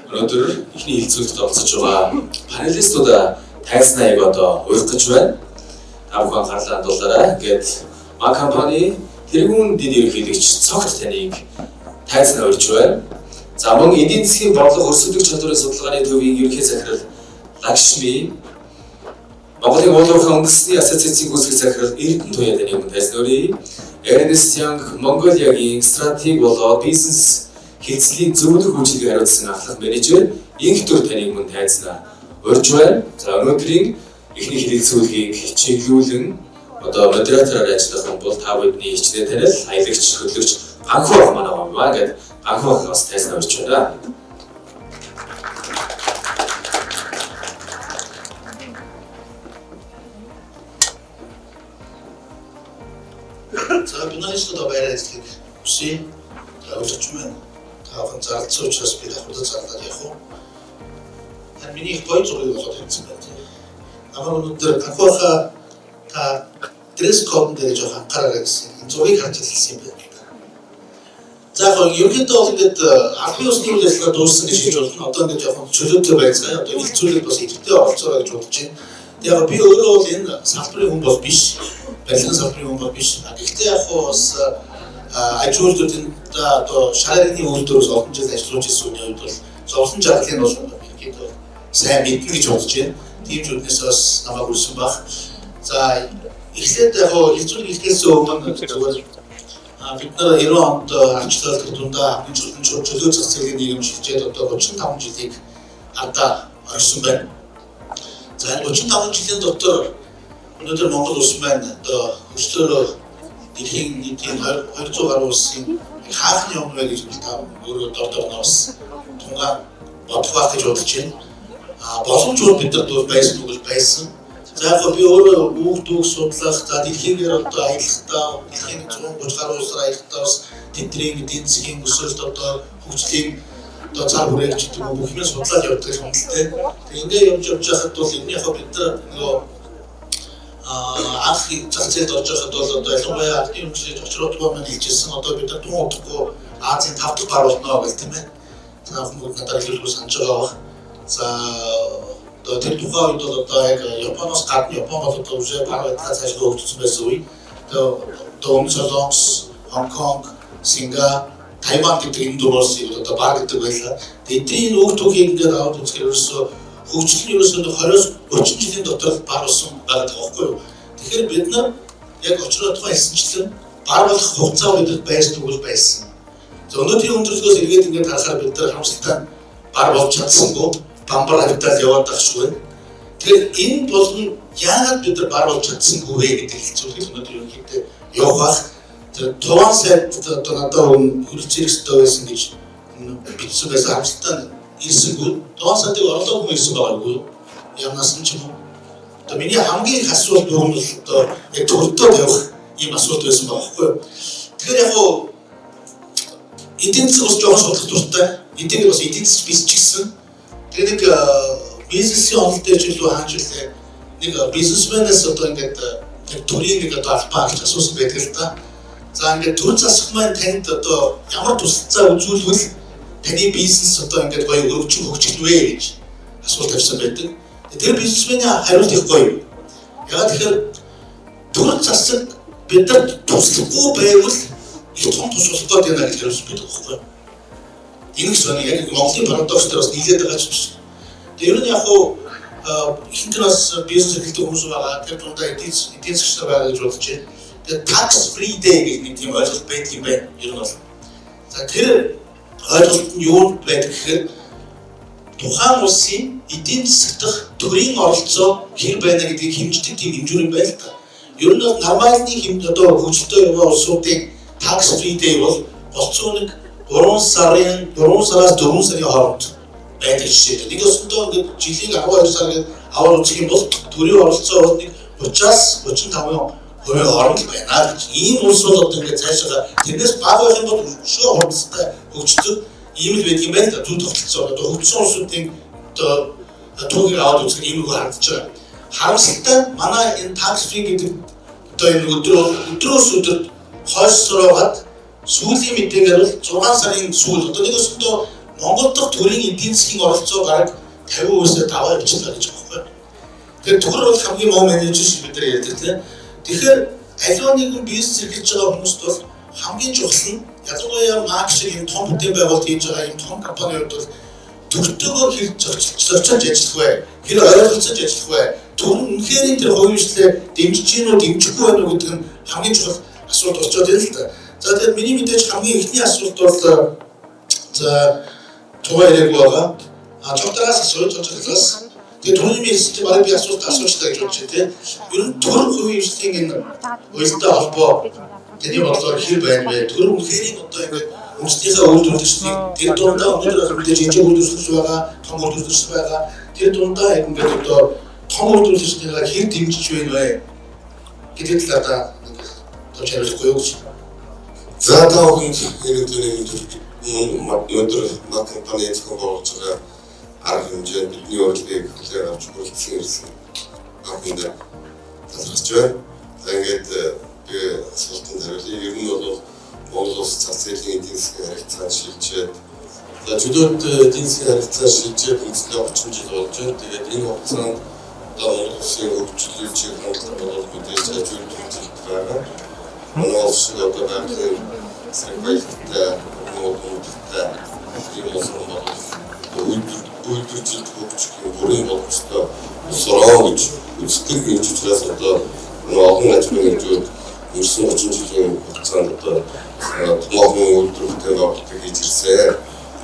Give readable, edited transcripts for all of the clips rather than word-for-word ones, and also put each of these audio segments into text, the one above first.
Өнөөдөр эхний хэлэлцүүлэгт оролцож байгаа панелистуудаа тайзнаа яг одоо урих гэж байна. Та бүхэн анхаарлаа хандуулаарай. Ингээд МА компани тэргүүн дэд ерөнхийлөгч Цогт таныг тайзнаа урьж байна. За мөн эдийн засгийн бодлого өрсөлдөх чадварын судалгааны төвийн ерөнхий захирал Лакшми, Монголын уул уурхай үндэсний ассоциацийн гүйцэтгэх захирал Эрдэнэ Туяа таны өмнө тайзнаа урья. Ernst Young Mongolia-гийн стратеги болоод бизнес хэлцлийн зөвлөх үйлчилгээг хариуцсан ахлах менежер Инх Төр таны өмнө тайзнаа урьж байна. За өнөөдрийн эхний хэлэлцүүлгийг чиглүүлэн одоо модератороор ажиллах хүн бол та бүдний хичнээн танил аялагч хөтлөгч Ганхуу ах манай гом юм аа гэд Ганхуу ах бас тайзнаа урьж байна. За паналистуудаа байраа эзлэхийг хүсье. За өглөөч маань та бүхэн зарласан учраас би давхардаж зарлаад явах уу. Харин миний их гоё зургийг олоод тавьсан байна тийм. Намайг өнөөдөр Ганхууха та dress code дээр жоох анхаараарай гэсэн энэ зургийг харж хэлсэн юм байна. За яг ерөнхийдөө бол ингээд албан ёсны үйл ажиллагаа дууссан гэж хэлж болно. Одоо ингээд жоохон чөлөөтэй байцгаая. Одоо хэлцүүлээд бас идэвхтэй оролцоорой гэж бодож байна. Тэг яг би өөрөө бол энэ салбарын хүн бол биш. Барилгын салбарын хүн бол биш. Гэхдээ яг бас аж үйлдвэрийн одоо шар харигны үйлдвэрээс олон жил ажиллаж ирсэн хүний хувьд бол зовлон жаргалыг бол ерөнхийдөө сайн мэднэ гэж бодож байна. Тийм ч үднээс бас намайг үрсэн баг. За эхлээд яг хэлцүүлэг эхлэхээс өмнө зүгээр бид нар 90 онд арчлал тэр дундаа хамгийн чөлөө зах зээлийн нийгэм шилжээд одоо 35 жилийг ардаа орхисон байна. За энэ 35 жилийн дотор өнөөдөр Монгол улс маань одоо хөгжлөөрөө дэлхийн нийтийн 200 гаруй улсын хаахны юм вэ гэж та өөрөө дор дорноос тунгаан бодох байх гэж бодож байна. А боломжууд бид нар байсан үг л байсан. За яг би өөрөө үг дүүг судлах, за дэлхийгээр одоо аялахдаа дэлхийн 130 гаруй улсаар аялахдаа бас тэдний эдийн засгийн өсөлт одоо хөгжлийн одоо цар хүрээг ч гэдэг юм бүх юм судлаад явдаг хөндлөлтэй. Тэг ингээ явж явж байхад бол энэ яг бид нар нөгөө анх зах зээлд орж байхад бол одоо ялангуяа анхны өмчлөж очруудгүй маань хэлжсэн одоо бид нар тун удахгүй Азийн 5 дахь гар болно гэл тийм ээ. За хүмүүс надад илүүгүй санаж байгаа бах. За одоо тэр тухайн үед бол одоо яг Японоос гадна Япон бол одоо уже баг байдлаа цаашгаа хөгжсөн байсан үе. Тэгээ одоо Өмнөд Солонгос, Хонконг, Синга, Тайван гэдэг энэ дөрвөн улсыг одоо баг гэдэг байлаа. Тэгээ эдний энэ үг түүхийг ингээд аваад үзэхээр ерөөсөө хөгжил нь ерөөсөө 20-оос 30 жилийн дотор баг болсон байгаа байхгүй юу? Тэгэхээр бид нар яг очроо тухайн хэлсэнчлэн бар болох хугацаа бидэд байсан үг байсан. За өнөөдрийн өндөрлөгөөс эргээд ингээд харахаар бид нар харамсалтай бар болж чадсангүй бамбар хавьтал яваад байх шиг байна. Тэгэхээр энэ болгон яагаад бид нар бар болж чадсангүй вэ гэдэг хэлцүүлгийг өнөөдөр ерөнхийдөө явах бах. Тэр туваан сайд одоо надад өмнө хүрэлцэх ёстой байсан гэж бичсэн байсан харамсалтай нь ирсэнгүй. Туваан сайдыг орлоо хүн ирсэн байгаагүй юу? Ямнаас нь ч юм уу. Одоо миний хамгийн их асуулт нь бол одоо яг төрөлтөө тавих ийм асуулт байсан байгаа байхгүй юу? Тэгэхээр яг уу эдийн засаг бас жоохон судлах дуртай. Эдийн бас эдийн засаг биш ч гэсэн тэгээ нэг бизнесийн онол дээр ч илүү хааж үлээ. Нэг бизнесмэнээс одоо ингээд нэг төрийн нэг одоо албаа авч асуусан байдаг л та. За ингээд төр засаг маань танд одоо ямар тусалцаа үзүүлвэл таны бизнес одоо ингээд гоё өргөжин хөгжих вэ гэж асуулт тавьсан байдаг. Тэр бизнесменийн хариулт их гоё. Ягаад тэгэхээр төр засаг бидэрт туслахгүй байвал их том тус болох гээд байна гэж хариулсан байдаг байхгүй юу? Энэ их сони яг Монголын парадокс дээр бас нийлээд байгаа ч биш. Тэгээ ер нь яг хуу ихэнх нь бас бизнес эрхэлдэг хүмүүс байгаа. Тэр дундаа эдийн засгч нар байгаа гэж бодож байна. Тэгээ tax free day гэж нэг тийм ойлголт байдаг юм байна. Ер нь бол. За тэр ойлголт нь юу байдаг гэхээр тухайн улсын эдийн засаг дахь төрийн оролцоо хэр байна гэдгийг хэмждэг тийм хэмжүүр юм байна л та. Ер нь бол нормалны хэмж одоо хөгжилтэй яваа улсуудын tax free day бол голцоо нэг 3 сарын 3 сараас 4 сарын хооронд байдаг жишээтэй. Нэг өсөндөө ингээд жилийн 12 сар гээд аваад үзэх юм бол төрийн оролцоо бол нэг 30-аас 35% хооронд л байна гэж. Ийм улс бол одоо ингээд цаашаа тэрнээс бага байх юм бол өшөө хурдтай хөгждөг ийм л байдаг юм байна л да. Зүй тогтолцоо. Одоо хөгжсөн улсуудын одоо түүхийг аваад үзэхэд иймэрхүү харагдаж байгаа. Харамсалтай манай энэ tax free гэдэг одоо энэ өдрөөс өдөрт хойшсороод сүүлийн мэдээгээр бол 6 сарын сүүл одоо нэг өсөндөө Монгол дахь төрийн эдийн засгийн оролцоо бараг 50%-ээс даваа явчихлаа гэж байгаа байхгүй. Тэгэхээр төр бол хамгийн муу менежер шиг бид нар ярьдаг тийм. Тэгэхээр аливаа нэгэн бизнес эрхэлж байгаа хүмүүст бол хамгийн чухал нь ялангуяа МАК шиг юм том бүтээн байгуулалт хийж байгаа юм том компанийн хувьд бол төртөөгөө хэр зорчилж ажиллах вэ? Хэр ойролцож ажиллах вэ? Төр нь үнэхээр тэр хувийн хвшлээ дэмжиж гин үү, дэмжихгүй байна уу гэдэг нь хамгийн чухал асуулт болчиход байна л да. За тэгэхээр миний мэдээж хамгийн эхний асуулт бол за тугаа яриаг байгаа. А цогтраас асууж цогтраас. Тэгээ түрүүний хэлсэн чинь бараг би асуулт асуучлаа гэж бодож байна тийм. Ер нь төр хувийн хвшлийн энэ уялдаа холбоо таны бодлоор хэр байна вэ? Төр үнэхээр одоо ингээд үндэснийхээ үйлдвэрлэгчдийг тэр дундаа өнөөдөр мэдээж жижиг үйлдвэрлэгч байгаа, том үйлдвэрлэгч байгаа. Тэр дундаа яг ингээд одоо том үйлдвэрлэгчдийг хэр дэмжиж байна вэ гэдэг талаар та товч хариулахгүй юу гэж. За та бүхэнд энэ өдрийн өнөөдөр МАК компани зохион байгуулж байгаа арга хэмжээнд бидний урилгыг хүлээн авч хүрэлцэн ирсэн бүхэнд талархаж байна. За ингээд би асуултанд хариулъя. Ер нь бол Монгол улс зах зээлийн эдийн засгийн харилцаанд шилжээд за чөлөөт эдийн засгийн харилцаа шилжээд үндсэндээ 30 жил болж байна. Тэгээд энэ хугацаанд одоо Монгол улсын хөгжлийн чиг хандлага бол мэдээж аж үйлдвэрлэлт байгаа. Монгол улс шиг одоо байгалийн эсрэг баялагтай, хүмүүдэлтэй ийм улс бол үйлдвэрлэлд хөгжих бүрэн боломжтой улс орон гэж үздэг. Энэ учраас одоо олон аж ахуйн нэгжүүд өнгөрсөн 30 жилийн хугацаанд одоо томоохон үйлдвэр бүтээн байгуулалтыг хийж ирсэн.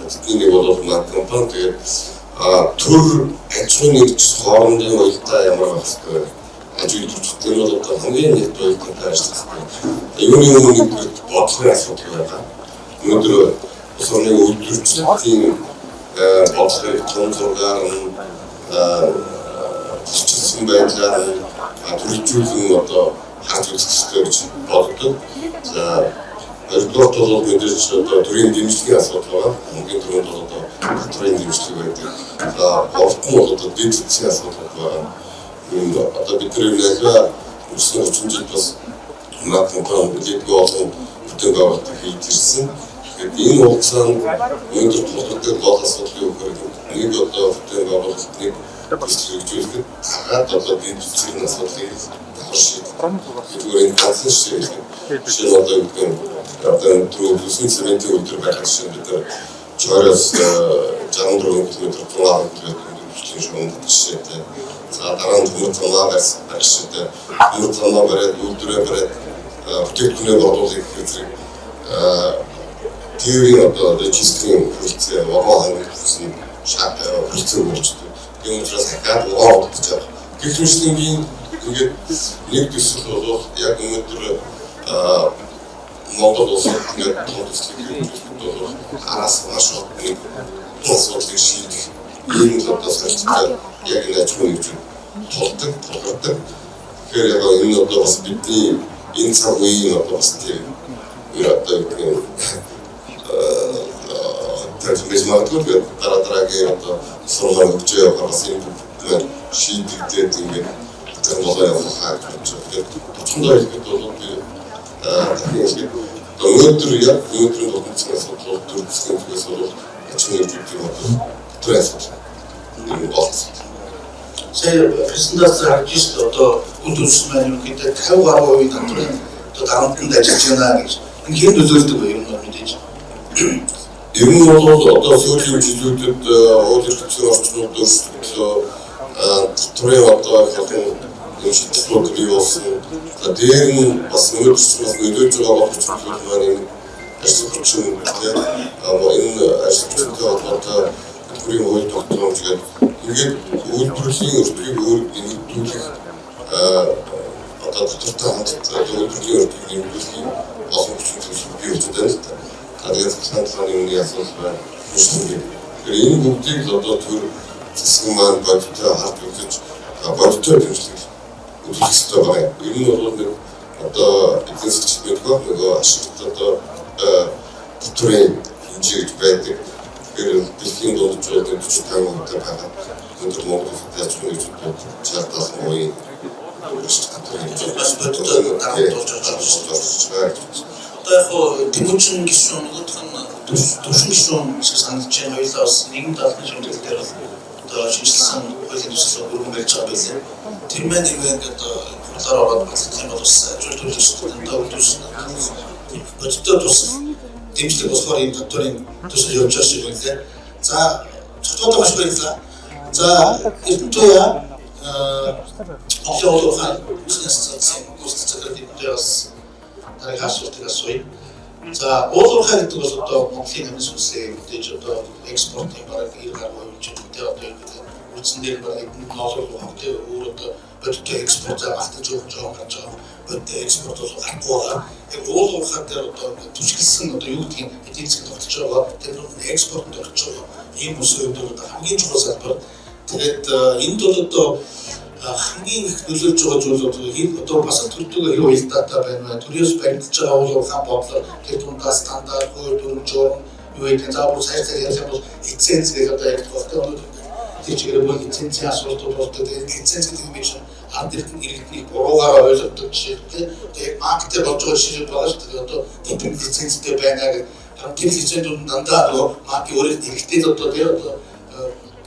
Тэдний нэг бол МАК компани. Тэгээд төр аж ахуйн нэгж хоорондын уялдаа ямар байх хэвтэй вэ? Аж үйлдвэрчүүд энэ бол одоо хамгийн нягт уялдаатай ажиллах хэрэгтэй. Юуны өмнө нэгдүгээр бодлогын асуудал байгаа. Өнөөдөр улс орны үйлдвэрчдийн бодлогыг том зургаар нь тусчилсан байдлаар нь төрөлжүүлэн одоо харж үзэх хэрэгтэй гэж боддог. За хоёрдугаарт бол мэдээж одоо төрийн дэмжлэгийн асуудал байгаа. Хамгийн түрүүнд бол одоо татварын дэмжлэг байдаг. За гуравт нь бол одоо дэд засгийн асуудал байгаа. Энэ одоо бид нар энэ аливаа өнгөрсөн 30 жил бас МАК компани нэлээдгүй олон бүтээн байгуулалт хийж ирсэн. Тэгэхээр энэ хугацаанд өнөөдөр тулгардаг гол асуудал юу гэхээр нэг одоо бүтээн байгуулалт нэг төсөл хэрэгжүүлэхэд дагаад одоо дэд засгийн асуудлыг давхар шийдэх. Зүгээр энэ ганцхан жишээ хэлэх. Жишээ нь одоо юу гэдэг нь одоо өнөөдөр бүсний цементийн үйлдвэр байх жишээ бид нар чойроос 64 км 110 км өндөрлөлийн шугамд жишээтэй. За дараа нь төмөр замаа барьсан байх жишээтэй. Төмөр замаа бариад үйлдвэрээ бариад бүтээгдэхүүнээ борлуулах гэх зэрэг тээврийн одоо логистикийн хүрэлцээ вагон хангах гэсэн хүрэлцээ болчдөг. Тийм учраас ахаад вагон худалдаж авах. Гэх мэтчилэнгийн ингээд нэг төсөл бол яг өнөөдөр Монгол улсад ингээд том төслийг хэрэгжүүлэхэд бол араас маш нэг асуудлыг шийдэх ийм л одоо солилцоотой яг энэ аж ахуйн нэгжүүд тулдаг, тулгардаг. Тэгэхээр яг энэ одоо бас бидний энэ цаг үеийн одоо бас тийм ер одоо юу гэдэг нь тэр байж магадгүй тэгээд дараа дараагийн одоо сургууль хөгжөө явахаар бас энэ бүгд шийдэгдээд ингээд тэр болоо явах хаа гэж бодож байна. Тэгэхээр товчхондоо хэлэхэд бол би дахин хэлэхэд одоо өнөөдөр яг өнөөдрийн тулгамдсан асуудал бол төр засгийн зүгээс бол аж ахуйн нэгжүүдийн одоо татварын асуудал. Энэ гол асуудал. Сая презентац харж шít одоо үн төлсөн маань ерөнхийдөө 50 гаруй хувийн татварын одоо дарамтанд ажиллаж байна гэж. Энэ хэр нөлөөлдөг вэ юм мэдээж. Ер нь бол одоо сүүлийн жилүүдэд хууль эрх зүйн орчнууд өөрчлөгдлөө, татварын одоо их олон юм шийдвэрүүд бий болсон. За дээр нь бас өнөөдөр ч бас нөлөөж байгаа гол хүчин маань энэ ажил хүчин тийм энэ ажил хүчинтэй холбоотой татварын хууль тогтоомж гэдэг ингээд үйлдвэрлэлийн өртгийг өөр нэмэгдүүлэх одоо татвартай хамт үйлдвэрлэлийн өртгийг нэмэгдүүлэх олон хүчин зүйлс бий болж байна л да. За тэгээд цахилгаан талааны үнийн асуудал байна. Тэгэхээр энэ бүгдийг л одоо төр засаг маань бодиттой харж үзэж бодиттой дэмжлэг үзүүлэх ёстой байгаа юм. Ер нь бол нэг одоо эдийн засгч мэдгүй нөгөө ашигт одоо татварын хэмжээ гэж байдаг. Тэгэхээр дэлхийн дундаж бол 40 50% байгаа. Өнөөдөр Монгол улсад аж ахуйн нэгжүүд 60 70% татварын хэмжээ бас бодиттой дарамт болж байгаа болж байгаа гэж байна. Одоо яг хуу Тэмүүжин гишүүн нөгөөх нь Төвшин гишүүн шиг санагдаж байна. Хоёулаа бас нийгэмд албаны шүүмжлэл дээр бол одоо шинэчилсэн хуулийн төсөл өргөн барьж байгаа байлээ. Тэр маань нэг ингээд хурлаар ороод батлах юм бол бас ажил үйлчлэлтэнд үйлдвэрлэсэн бодиттой тусал дэмжлэг болохоор ийм татварын төсөл явж байгаа шиг байна лээ. За, цогцоодоо маш баярлалаа. За, Эрдэнэтуяа Монголын уул уурхай үндэсний ассоциацийн гүйцэтгэх захирал Эрдэнэтуяас дараагийн асуултыг асууя. За, уул уурхай гэдэг бол одоо Монголын амин сүнсээ мэдээж одоо экспортын бараг 90 гаруй хувь хэмжээтэй одоо энэ үндсэн дээр бараг эдэн ноолоор хогтой өөр одоо бодиттой экспорт за алтан жоохон жоохон гарч байгаа бодиттой экспорт бол гарахгүй байгаа. Яг уул уурхай дээр одоо түшгэлсэн одоо юу гэдгийг эдийн засагт тогтож байгаа, тэр нь экспортод орж байгаа ийм үсгийн хувьд одоо хамгийн чухал салбар. Тэгээд энд бол одоо хамгийн их нөлөөлж байгаа зүйл одоо одоо бас төрдөгөө хэрэг уялдаатай байна вэ? Төрөөс баримталж байгаа уул уурхай бодлого тэр дундаа стандарт, хууль дүрэм, журам юу гэдэг за бүр цаашдаа ярих юм бол лиценз гэх одоо ярих багтай өнөөдөр тэр чигээр бүр лицензийн асуултууд болдог. Тэгээд лиценз гэдэг юм чинь ард иргэн иргэднийг буруугаараа ойлгодог жишээтэй. Тэгээд маркетер болж байгаа жишээ байгаа шүү дээ. Одоо тэдний лицензтэй байна гэх тэр лицензүүд нь дандаа нөгөө маркет өөрийнх нь хэрэгтэй л одоо тийм одоо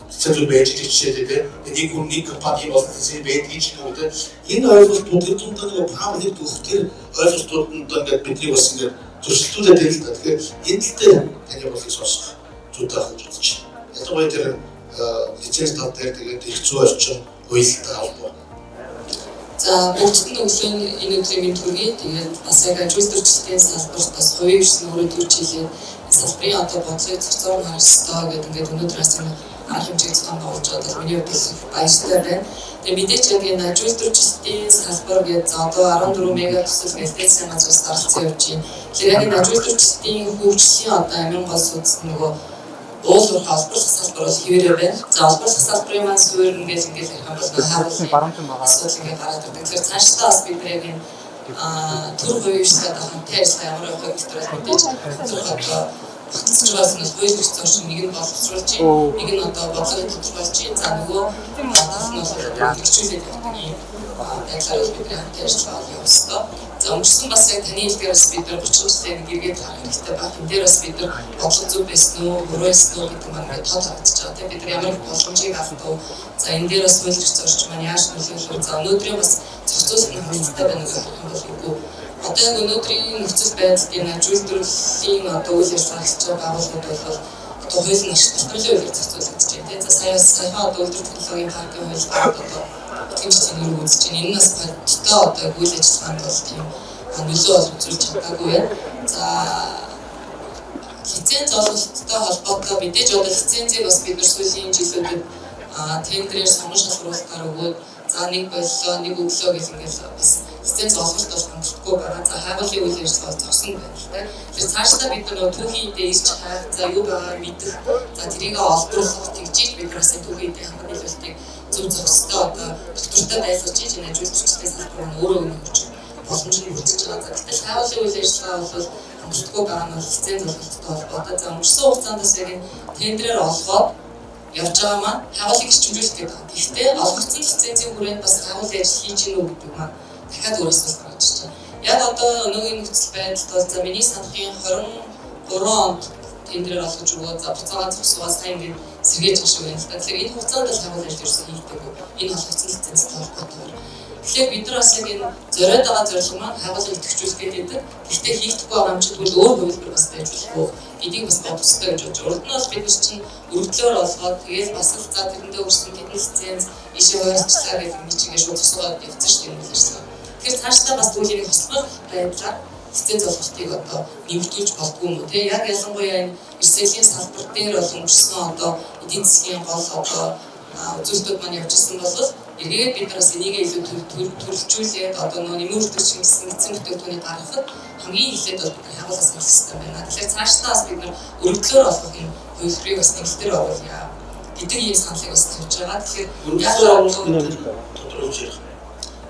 лицензүүд байж байгаа жишээтэй тийм. Нэг хүн нэг компани ийм олон лиценз байдгийг ч юм уу тийм. Энэ ойлголтууд тэр дундаа нөгөө паблик өгөх тэр ойлголтууд нь одоо ингээд бидний бас ингээд зөрчилдүүлээд байна л да. Тэгэхээр энэ тал дээр таны бодлыг сонсох зүйтэй байх гэж бодож байна. Ялангуяа тэр лиценз тал дээр тэгээд их зүй орчин уялдаа холбоо. За, бүгдд нь өглөөний энэ өдрийн мэнд хүргэе. Тэгээд бас яг аж үйлдвэрчлэлийн салбарт бас хувийн хвшил өөрөө төрж хэлээд салбарын одоо бодлогыг цогцоор нь харах ёстой гэдэг ингээд өнөөдөр бас энэ арга хэмжээг зохион байгуулж байгаад бол миний хувьд их баяртай байна. Тэгээд мэдээч яг энэ аж үйлдвэрчлэлийн салбар гэдэг за одоо 14 мега төсөл гэлтээсэн газар зарлцсан явж байна. Тэгэхээр яг энэ аж үйлдвэрчлэлийн хөгжлийн одоо амин гол судас нөгөө уул уурхай олборлох салбар бол хэвээрээ байна. За, олборлох салбарын маань суурь ингээл ингээл ярих юм бол харуулсан асуудал ингээд гараад ирдэг. Тэгэхээр цаашдаа бас бид нар яг энэ төр хувийн хвшлээ одоо хамтын ажиллагаа ямар байх вэ гэдэг бол мэдээж төр одоо багтцж байгаас нь хууль эрх зүйн нэг нь боловсруулж байна, нэг нь одоо бодлогыг тодорхойлж байна. За, нөгөө тал нь бол хэрэгжүүлээд явдаг юм байдлаар бол бидний хамтын ажиллагаа бол явах ёстой. За, өнгөрсөн бас яг таны хэлдгээр бас бид нар 30 жилийн нэг эргээд харах хэрэгтэй баг. Энэ дээр бас бид нар бодлого зөв байсан уу, буруу байсан уу гэдэг маань ингээд тод харагдаж байгаа тийм. Бид нар ямар их боломжийг алдав. За, энэ дээр бас хууль эрх зүйн маань яаж нөлөөлөх вэ? За, өнөөдрийн бас зохицуулах нь хангалттай байна уу гэх юм бол үгүй. Одоо яг өнөөдрийн нөхцөл байдалд энэ аж үйлдвэрлэлийн одоо үйл ажиллагаа эхэлж байгаа байгууллагууд бол одоо хууль нь ашиг татварлын хуулиар зохицуулагдаж байна тийм. За, сая саяхан одоо үйлдвэр технологийн паркын хууль гараад одоо итгэмжтэй нэр үзэж байна. Энэ нас бодиттой одоо үйл ажиллагаанд бол тийм нөлөө бол үзүүлж чадаагүй байна. За, лиценз олголттой холбоотой мэдээж одоо лицензийг бас бид нар сүүлийн жилүүдэд тендерээр сонгон шалгаруулалтаар өгөөд за нэг боллоо, нэг өглөө гэх ингээл бас лиценз олголт бол хангалтгүй байгаа. За, хайгуулын үйл ажиллагаа бол зогсон байна л да. Тэгэхээр цаашдаа бид нар нөгөө түүхийн эдээ ирж хайх, за юу байгааг мэдэх, за тэрийг олборлох тэгжиж бид нар бас энэ түүхийн эдээ хангах нийлүүлэлтийг зөв зохистой одоо доктортой байлгаж иж энэ аж үйлдвэрчдийн салбар нь өөрөө өнө хөгжих боломж нь бүрдэж байгаа. За, гэтэл хайгуулын үйл ажиллагаа бол хангалтгүй байгаа нь бол лиценз олголттой холбоотой. За, өнгөрсөн хугацаанд бас яг энэ тендерээр олгоод явж байгаа маань хайгуулыг эрчимжүүлэх гэдэг байна. Гэхдээ олгогдсон лицензийн хүрээнд бас хайгуулын ажил хийж гинүү гэдэг маань дахиад өөр асуулт гарч ирж байна. Яг одоо өнөөгийн нөхцөл байдалд бол за миний санахын 23 онд тендерээр олгож өгөөд за буцаагаа зогсоогоо сайн ингэж сэргээж байгаа шиг байна л да. Тэгэхээр энэ хугацаанд бол хайгуулын ажил ерөөсөө хийгдээгүй. Энэ олгогдсон лицензтэй холбоотойгоор. Тэгэхээр бид нар бас яг энэ зориод байгаа зорилго маань хайгуулыг идэвхжүүлэх гэдэг. Гэхдээ хийгдэхгүй байгаа юм чинь тэгвэл өөр хувилбар бас байж болох уу гэдгийг бас бодох ёстой гэж бодож. Урд нь бол бид нар чинь өргөдлөөр олгоод тэгэл бас л за тэрэндээ өрсөн тэдэн лиценз ийшээ хойрчлаа гэх нэг чигээ шууд зогсоогоод явцсан шүү дээ энэ үйл ажиллагаа. Тэгэхээр цаашдаа бас түүнийг хослох байдлаар лиценз олголтыг одоо нэмэгдүүлж болдгоо юм уу те. Яг ялангуяа энэ эрсэлийн салбар дээр бол өнгөрсөн одоо эдийн засгийн гол одоо үзүүлэлтүүд маань явж исэн бол эргээд бид нар бас энийг илүү төрөлжүүлээд одоо нөгөө нэмэр үлдэх шингэсэн эцсийн бүтээгдэхүүнийг гаргахад хамгийн эхлээд бол бид нар хайгуулаас эхлэх хэрэгтэй байна. Тэгэхээр цаашдаа бас бид нар өргөдлөөр олгох энэ хувилбарыг бас нэмэлтээр оруулъя гэдэг ийм саналыг бас тавьж байгаа. Тэгэхээр Өргөдлөөр оруулах гэдэг нь тодорхойлж ярих.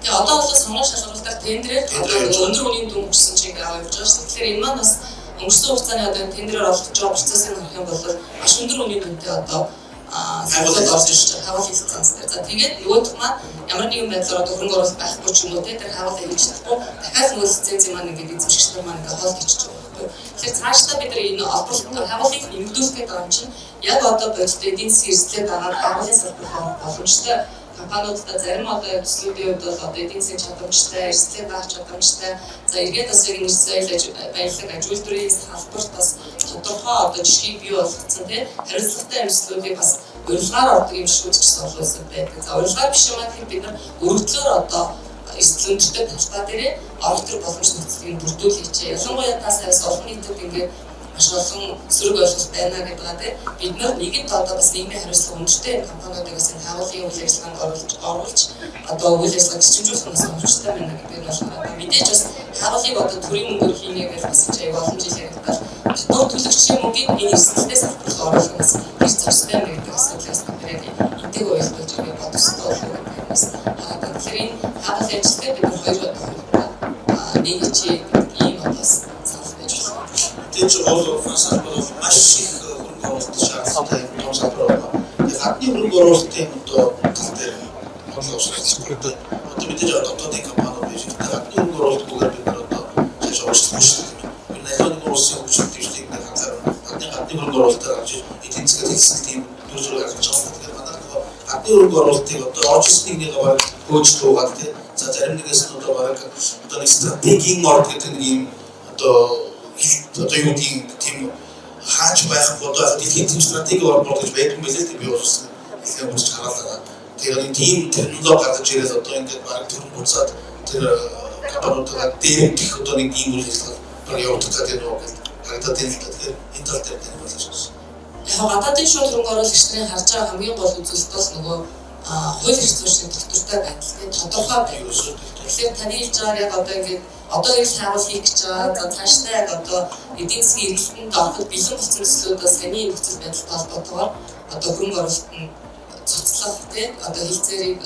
Тэгээ одоо бол сонгон шалгаруулалтаар тендерээр одоо өндөр үнийн дүн өгсөн чинь ингээ аваад явж байгаа шүү дээ. Тэгэхээр энэ маань бас өнгөрсөн хугацааны одоо тендерээр олгож байгаа процессыг харах юм бол маш өндөр үнийн дүнтэй одоо салбарт орж ирж байгаа хайгуулын лиценз дээр. За тэгээд нөгөөх маань ямар нэгэн байдлаар одоо хөрөнгө оруулалт байхгүй ч юм уу те тэр хайгуулаа хийж чадахгүй дахиад нөгөө лицензийн маань ингээд эзэмшигч нар маань ингээд хоол хийчих байгаа байхгүй. Тэгэхээр цаашдаа бид нар энэ олборлолт хайгуулыг нэмэгдүүлэх гэдэг юм чинь яг одоо бодит эдийн засгийн эрсдлээ дагаад хайгуулын салбарт орох боломжтой компаниудаа зарим одоо төслүүдийн хувьд бол одоо эдийн засгийн чадамжтай, эрсдлээ даах чадамжтай, за эргээд бас яг нэрс соёл баялаг аж үйлдвэрийн салбарт бас тодорхой одоо жишгийг бий болгоцсон тийм хариуцлагатай юмслуудыг бас урилгаар ордог юм шиг ч гэсэн олон улсад байдаг. За урилгаар биш юм аа гэхэд бид нар өргөдлөөр одоо эрсдэл өндөртэй талбай дээрээ орох тэр боломж нөхцөлийг бүрдүүлээч. Ялангуяа та сая олон нийтэд ингээд маш олон сөрөг ойлголт байна гэдэг байгаа тийм. Бид нар нэгэнт одоо бас нийгмийн хариуцлага өндөртэй компаниудыг бас энэ хайгуулын үйл ажиллагаанд оруулж одоо үйл ажиллагааг чичимжүүлэх нь бас оновчтой байна гэдэг нь болохоор одоо мэдээж бас хайгуулыг одоо төрийн мөнгөөр хийнэ гэж бас чи аяг олон жил яригдал татвар төлөгчийн мөнгийг энэ эрсдэлтэй салбарт оруулах нь бас их зөрчилтэй байна гэдэг асуудлыг бас бид яг энтэйг уялдуулж ингээд бодох ёстой болов уу гэдэг нь бас хараад байна. Тэгэхээр энэ хайгуулын ажилтнаа бид нар хоёр одоо нэг хичээ гэдэг ийм одоо бас санал байж байна. Мэдээж гол финанс салбар бол маш их хөрөнгө оруулалт шаардлагатай том салбар байна. Тэгээ гадны хөрөнгө оруулалтын одоо тал дээр бодлого үүсгэх. Одоо мэдээж дотоодын компаниуд биш. Гэхдээ гадны хөрөнгө оруулалтгүйгээр бид нар одоо цааш өөрчлөхгүй шүү дээ. Тэр 81 улсын хөгжил дэвшлийг нэг анхаарал гадны хөрөнгө оруулалтаар авч эдийн засгийн хэлсэн тийм дүр зураг гаргаж байгаа. Тэгэхээр манай нөгөө гадны хөрөнгө оруулалтыг одоо орж ирснийг нэг бараг хөөж дуугаад тий. За зарим нэгээс нь одоо бараг одоо нэг стратегийн орд гэдэг нэг юм одоо юу гэдгийг тийм хаач байхгүй одоо дэлхийн тийм стратеги орд гэж байдаг юм билээ л би бас нэлээд үзэж хараад байгаа. Тэгэхээр нэг тийм терминологи гаргаж ирээд одоо ингээд бараг төрөн буцаад тэр компаниудаа дээрэмдэх одоо нэг ийм үйл ажиллагаа бараг явагдах гэдэг юм уу гэж харагдаад байна л да. Тэгэхээр энэ тал дээр тань болж байна. Яг гадаадын шууд хөрөнгө оруулагч нарын харж байгаа хамгийн гол үзүүлэлт бол нөгөө хууль эрх зүйн доктортой байдал тийм тодорхой байдал. Тэгэхээр таны хэлж байгаагаар яг одоо ингээд одоо яг хайгуул хийх гэж байгаа. За цаашдаа яг одоо эдийн засгийн эргэлтэнд ороход бэлэн болсон төслүүдээ саяны нөхцөл байдалтай холбоотойгоор одоо хөрөнгө оруулалт нь цуцлах тийм одоо хэлцээрийг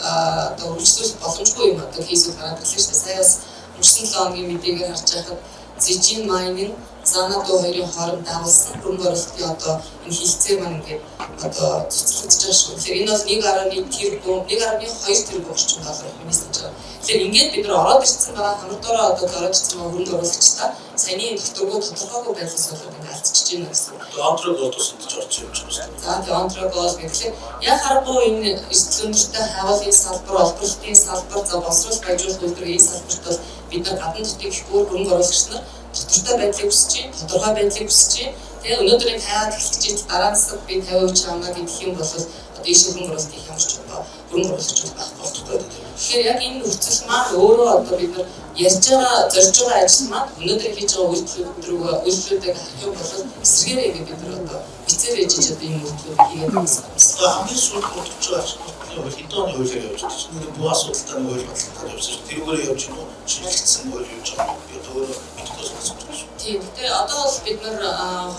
одоо үргэлжлүүлэх боломжгүй юм одоо кейсүүд гараад ирлээ шүү дээ. Сая бас өнгөрсөн 7 хоногийн мэдээгээр харж байхад Zijin Mining Xanadu хоёрын хооронд дагуулсан хөрөнгө оруулалтын одоо энэ хэлцээр маань ингээд одоо цуцлагдаж байгаа шүү. Тэгэхээр энэ бол 1.1 тэрбум, 1.2 тэрбум орчим доллар миний санаж байгаа. Тэгэхээр ингээд бид нар ороод ирсэн байгаа хамар дороо одоо ороод ирсэн байгаа хөрөнгө оруулагчдаа саяны докторгүй тодорхойгүй байдлаас болоод ингээд алдчихж байна гэсэн. Одоо Онтро Голд ус гэж орж ирж байгаа шүү дээ. За тэгээ Онтро Голд гэхлээр яг харахгүй энэ эрсдэл өндөртэй хайгуулын салбар, олборлолтын салбар, за боловсруул баяжуулах үйлдвэр энэ салбарт бол бид нар гадна дотыг их бүр хөрөнгө оруулагч нар доктортой байдлыг хүсэж байна, тодорхой байдлыг хүсэж байна. Тэгээ өнөөдөр энэ хайгаад эхэлж ижил дараа нь засаг би 50% авна гэдэг юм бол одоо ийш хөрөнгө оруулалтыг ямар ч одоо хөрөнгө оруулагч байхгүй болтугай. Тэгэхээр яг энэ нөхцөл маань өөрөө одоо бид нар ярьж байгаа, зорж байгаа ажил маань өнөөдөр хийж байгаа үйлдэлүүдийг харах юм бол эсрэгээрээ ингээд бид нар одоо бицээр ээжиж одоо энэ үйлдэлүүдийг хийгээд байгаа юм. Одоо хамгийн сүүлд бодож байгаа асуудлын хууль хэдэн оны хуулиар явж байгаа чинь нэг бүх асуудалтай нэг хууль батлагдаад явсан шүү. Тэрүүгээр явж гинүү шинэчлэгдсэн хууль явж байгаа. Би одоо өөрөө мэдэхгүй сонсож байгаа шүү. Тийм. Тэгэхээр одоо бол бид нар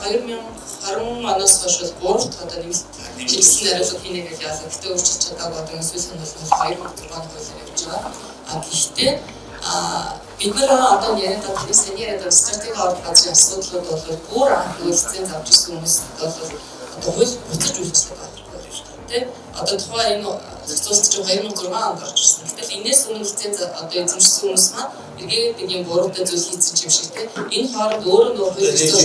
2020 оноос хойш бол 3 дахь одоо нэмэлт чиглэсэн хариулга хийнэ гэж яалаа. Гэтэ өөрчилж чадаагүй одоо энэ сүүлийн нь бол 2006 оны хуулиар явж байгаа. А гэхдээ бид нар одоо яриад байгаа тэр саяны яриад байгаа стратеги орд газрын асуудлууд бол бүр анх лиценз авч ирсэн хүмүүст бол одоо хууль буцаж үйлчлэх байхгүй шүү дээ. Тэ? Одоо тухайн энэ зохицуулалт чинь 2006 онд орж ирсэн. Гэтэл энэс өмнө лиценз одоо эзэмшсэн хүмүүс маань эргээд нэг юм буруутай зүйл хийсэн юм шиг тэ. Энэ хооронд өөрөө нөгөө хууль эрх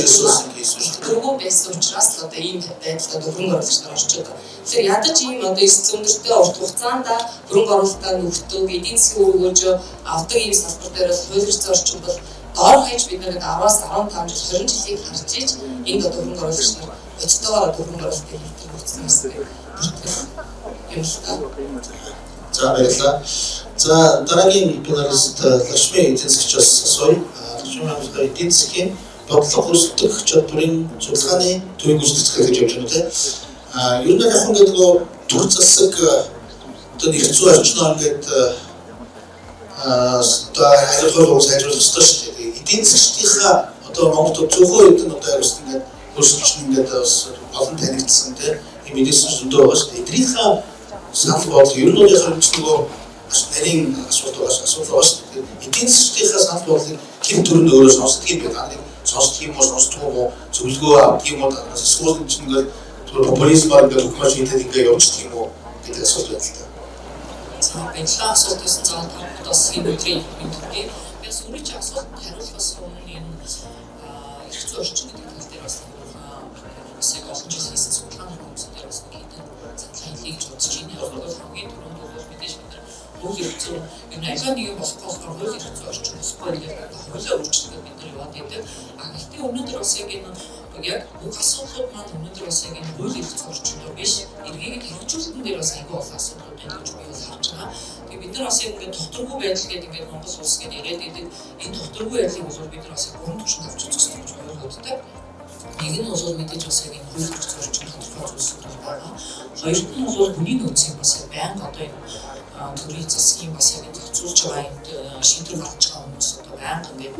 зүйн байсан учраас л одоо ийм байдалд одоо хөрөнгө оруулагч нар орчод байгаа. Тэгэхээр ядаж ийм одоо эрсдэл өндөртэй урт хугацаанд хөрөнгө оруулалтаа нөхдөг, эдийн засгийн өргөөжөө авдаг ийм салбар дээр бол хууль эрх зүйн орчин бол доор хаяж бид нэг 10-аас 15 жил 20 жилийг харж иж энд одоо хөрөнгө оруулагч нар бодтойгоор одоо хөрөнгө оруулалтыг хийх нөхцөл гэсэн юм л та. За баярлалаа. За дараагийн паналист Лакшми эдийн засгчаас асууя. Лакшми хамтдаа эдийн засгийн бодлого өрсөлдөх чадварын судалгааны төвийг гүйцэтгэх гэж явж байна тийм. Ер нь яг ингээд нөгөө төр засаг одоо нэг хэцүү орчноо ингээд одоо хариуцлага хууль сайжруулах ёстой шүү дээ. Эдийн засгчдынхаа одоо Монголд зөвхөн эдэн одоо яг ингээд өрсөлдөж ингээд бас олон танигдсан тийм ийм мэдээсэн зөндөө байгаа шүү дээ. Эдрийнхаа санал бодол ер нь бол яг нөгөө бас нарийн асуудал байгаа шүү дээ. Эдийн засгийнхаа санал бодлыг хэн төрөнд өөрөө сонсдог юм бэ? Та нарыг сонсдог юм уу, сонсдоггүй юм уу, зөвлөгөө авдаг юм уу? Танаас эсвэл чинь ингээд Зүгээр популизмаар ингээд бүх маш шийдэл ингээд явуулчих юм уу гэдэг асуулт байна л да. За баярлалаа асуулт байсан. За та бүхэнд бас энэ өдрийн мэнд хүргэе. Би бас өөрийн асуултанд хариулахаас өмнө энэ эрх зүйн орчин гэдэг тал дээр бас бас яг олон жил хийсэн судалгааны хүмүүсээр дээр бас нэг хэдэн санал хэлье гэж бодож байна. Яг бол хамгийн түрүүнд бол мэдээж бид нар хууль эрх зүйн ер нь аливаа нэгэн болохгүй болохоор хууль эрх зүйн орчин болохгүй гэдэг хуулиа өөрчлөхөд бид нар яваад байдаг. А гэхдээ өнөөдөр бас яг энэ яг бүх асуудлууд маань өнөөдөр бас яг энэ хууль эрх зүйн орчиндөө биш, эргийг хэрэгжүүлэлтэн дээр бас айгүй олон асуудлууд байна гэж би бол харж байгаа. Тэгээ бид нар бас яг ингээд тогтворгүй байдал гэдэг ингээд Монгол улс гэдэг яриад байдаг. Энэ тогтворгүй байдлыг бол бид нар бас яг гурван түвшинд авч үзэх хэрэгтэй гэж би боддог. Нэг нь бол мэдээж бас яг энэ хууль эрх зүйн орчин тодорхой зүйлсүүд бол байгаа. Хоёрт нь бол хүний нөөцийг бас яг байнга одоо энэ төрийн засгийн бас яг энэ зохицуулж байгаа энэ шийдвэр гаргаж байгаа хүмүүс одоо байнга ингээд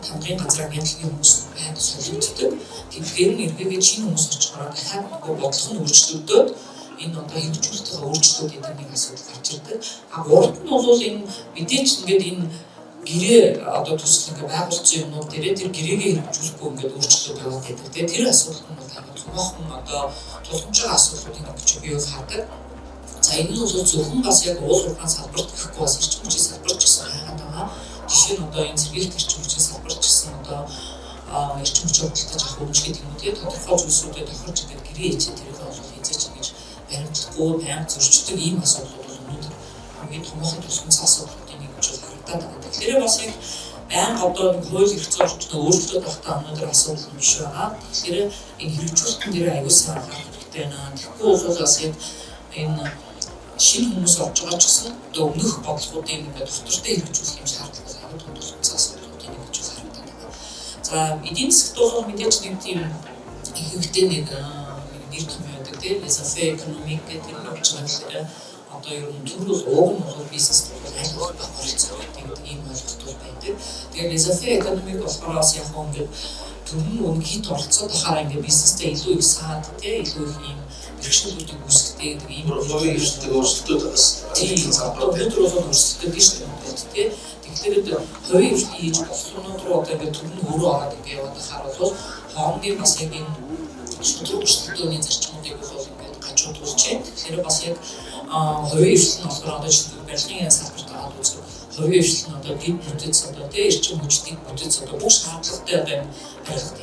тамгын газраа мянлагийн хүмүүс байнга солигддог. Тэгэхээр нь эргээгээд шинэ хүмүүс очихороо дахиад нөгөө бодлого нь өөрчлөгдөөд энэ одоо хэрэгжүүлэлтээ өөрчлөлт гэдэг нэг асуудал гарч ирдэг. А гуравт нь бол энэ мэдээж ингээд энэ гэрээ одоо төсөл ингээд байгуулсан юмнууд дээрээ тэр гэрээгээ хэрэгжүүлэхгүй ингээд өөрчлөлт яваад байдаг. Тэгээ тэр асуудал нь бол аяга томоохон одоо тулгамж байгаа асуудлуудын нэг гэж би бол хардаг. За энэ нь бол зөвхөн бас яг уул уурхайн салбарт гэхгүй бас эрчим хүчний салбарт ч гэсэн хайгаад байгаа. Жишээ нь одоо энэ сэргийлэх эрчим хүчний салбарт ч гэсэн одоо эрчим хүчийг худалдаж авах өмч гэдэг юм уу тий тодорхой зүйлсүүдэд тохирч ингээд гэрээ хийчээ тэрийг бол хизээч ингэж баримтлахгүй байнга зөрчдөг ийм асуудлууд бол өнөөдөр хамгийн томоохон тулгымцсан асуудлуудын нэг гэж бол харагдаад байгаа. Тэгэхээр бас яг байнга одоо нэг хууль эрх зүйн орчноо өөрчлөлт байхдаа өнөөдөр асуудал нь биш байгаа. Тэгэхээр энэ хэрэгжүүлэлтэн дээр аягүй сайн анхаарах хэрэгтэй байна. Тэгэхгүй бол бас яг энэ шинэ хүмүүс орж байгаа ч гэсэн одоо өмнөх бодлогоудын ингээд доктортой хэрэгжүүлэх юм шаардлага бол аягүй том тулгымцсан асуудлуудын нэг гэж бол харагдаад байгаа. За эдийн засагт бол мэдээж нэг тийм ихэнхдээ нэг нэр том байдаг тийм laissez-faire economic гэдэг тэр явж байгаа гэхээр одоо ер нь төр бол уг нь бол бизнест бол аль болох бага оролцоо гэдэг ийм ойлголт бол байдаг. Тэгээд laissez-faire economic болохоор бас яг хөө ингээд төр нь үнэ хит оролцоод байхаараа ингээд бизнестэй илүү их саад тийм илүү их ийм бэрхшээлүүдийг үүсгэдэг гэдэг ийм хувийн хвшлийг өөрчлөлтүүд бас тийм салбар өнөөдөр бол өөрчлөлтөд шүү дээ Монголд тийм. Тэгэхээр хувийн хвшлийг хийж болох юмнууд руу одоо ингээд төр нь өөрөө ороод ингээд яваад байхаар бол хоорондын бас яг энэ шудраг өрсөлдөөний зарчмуудыг бол ингээд гажуудуулж байна. Тэгэхээр бас яг хувийн хвшил нь болохоор одоо жишээлбэл барилгын салбарт аваад үзэхэд хувийн хвшил нь одоо дэд бүтэц одоо тийм эрчим хүчний бүтэц одоо бүх шаардлагатай одоо энэ барилгад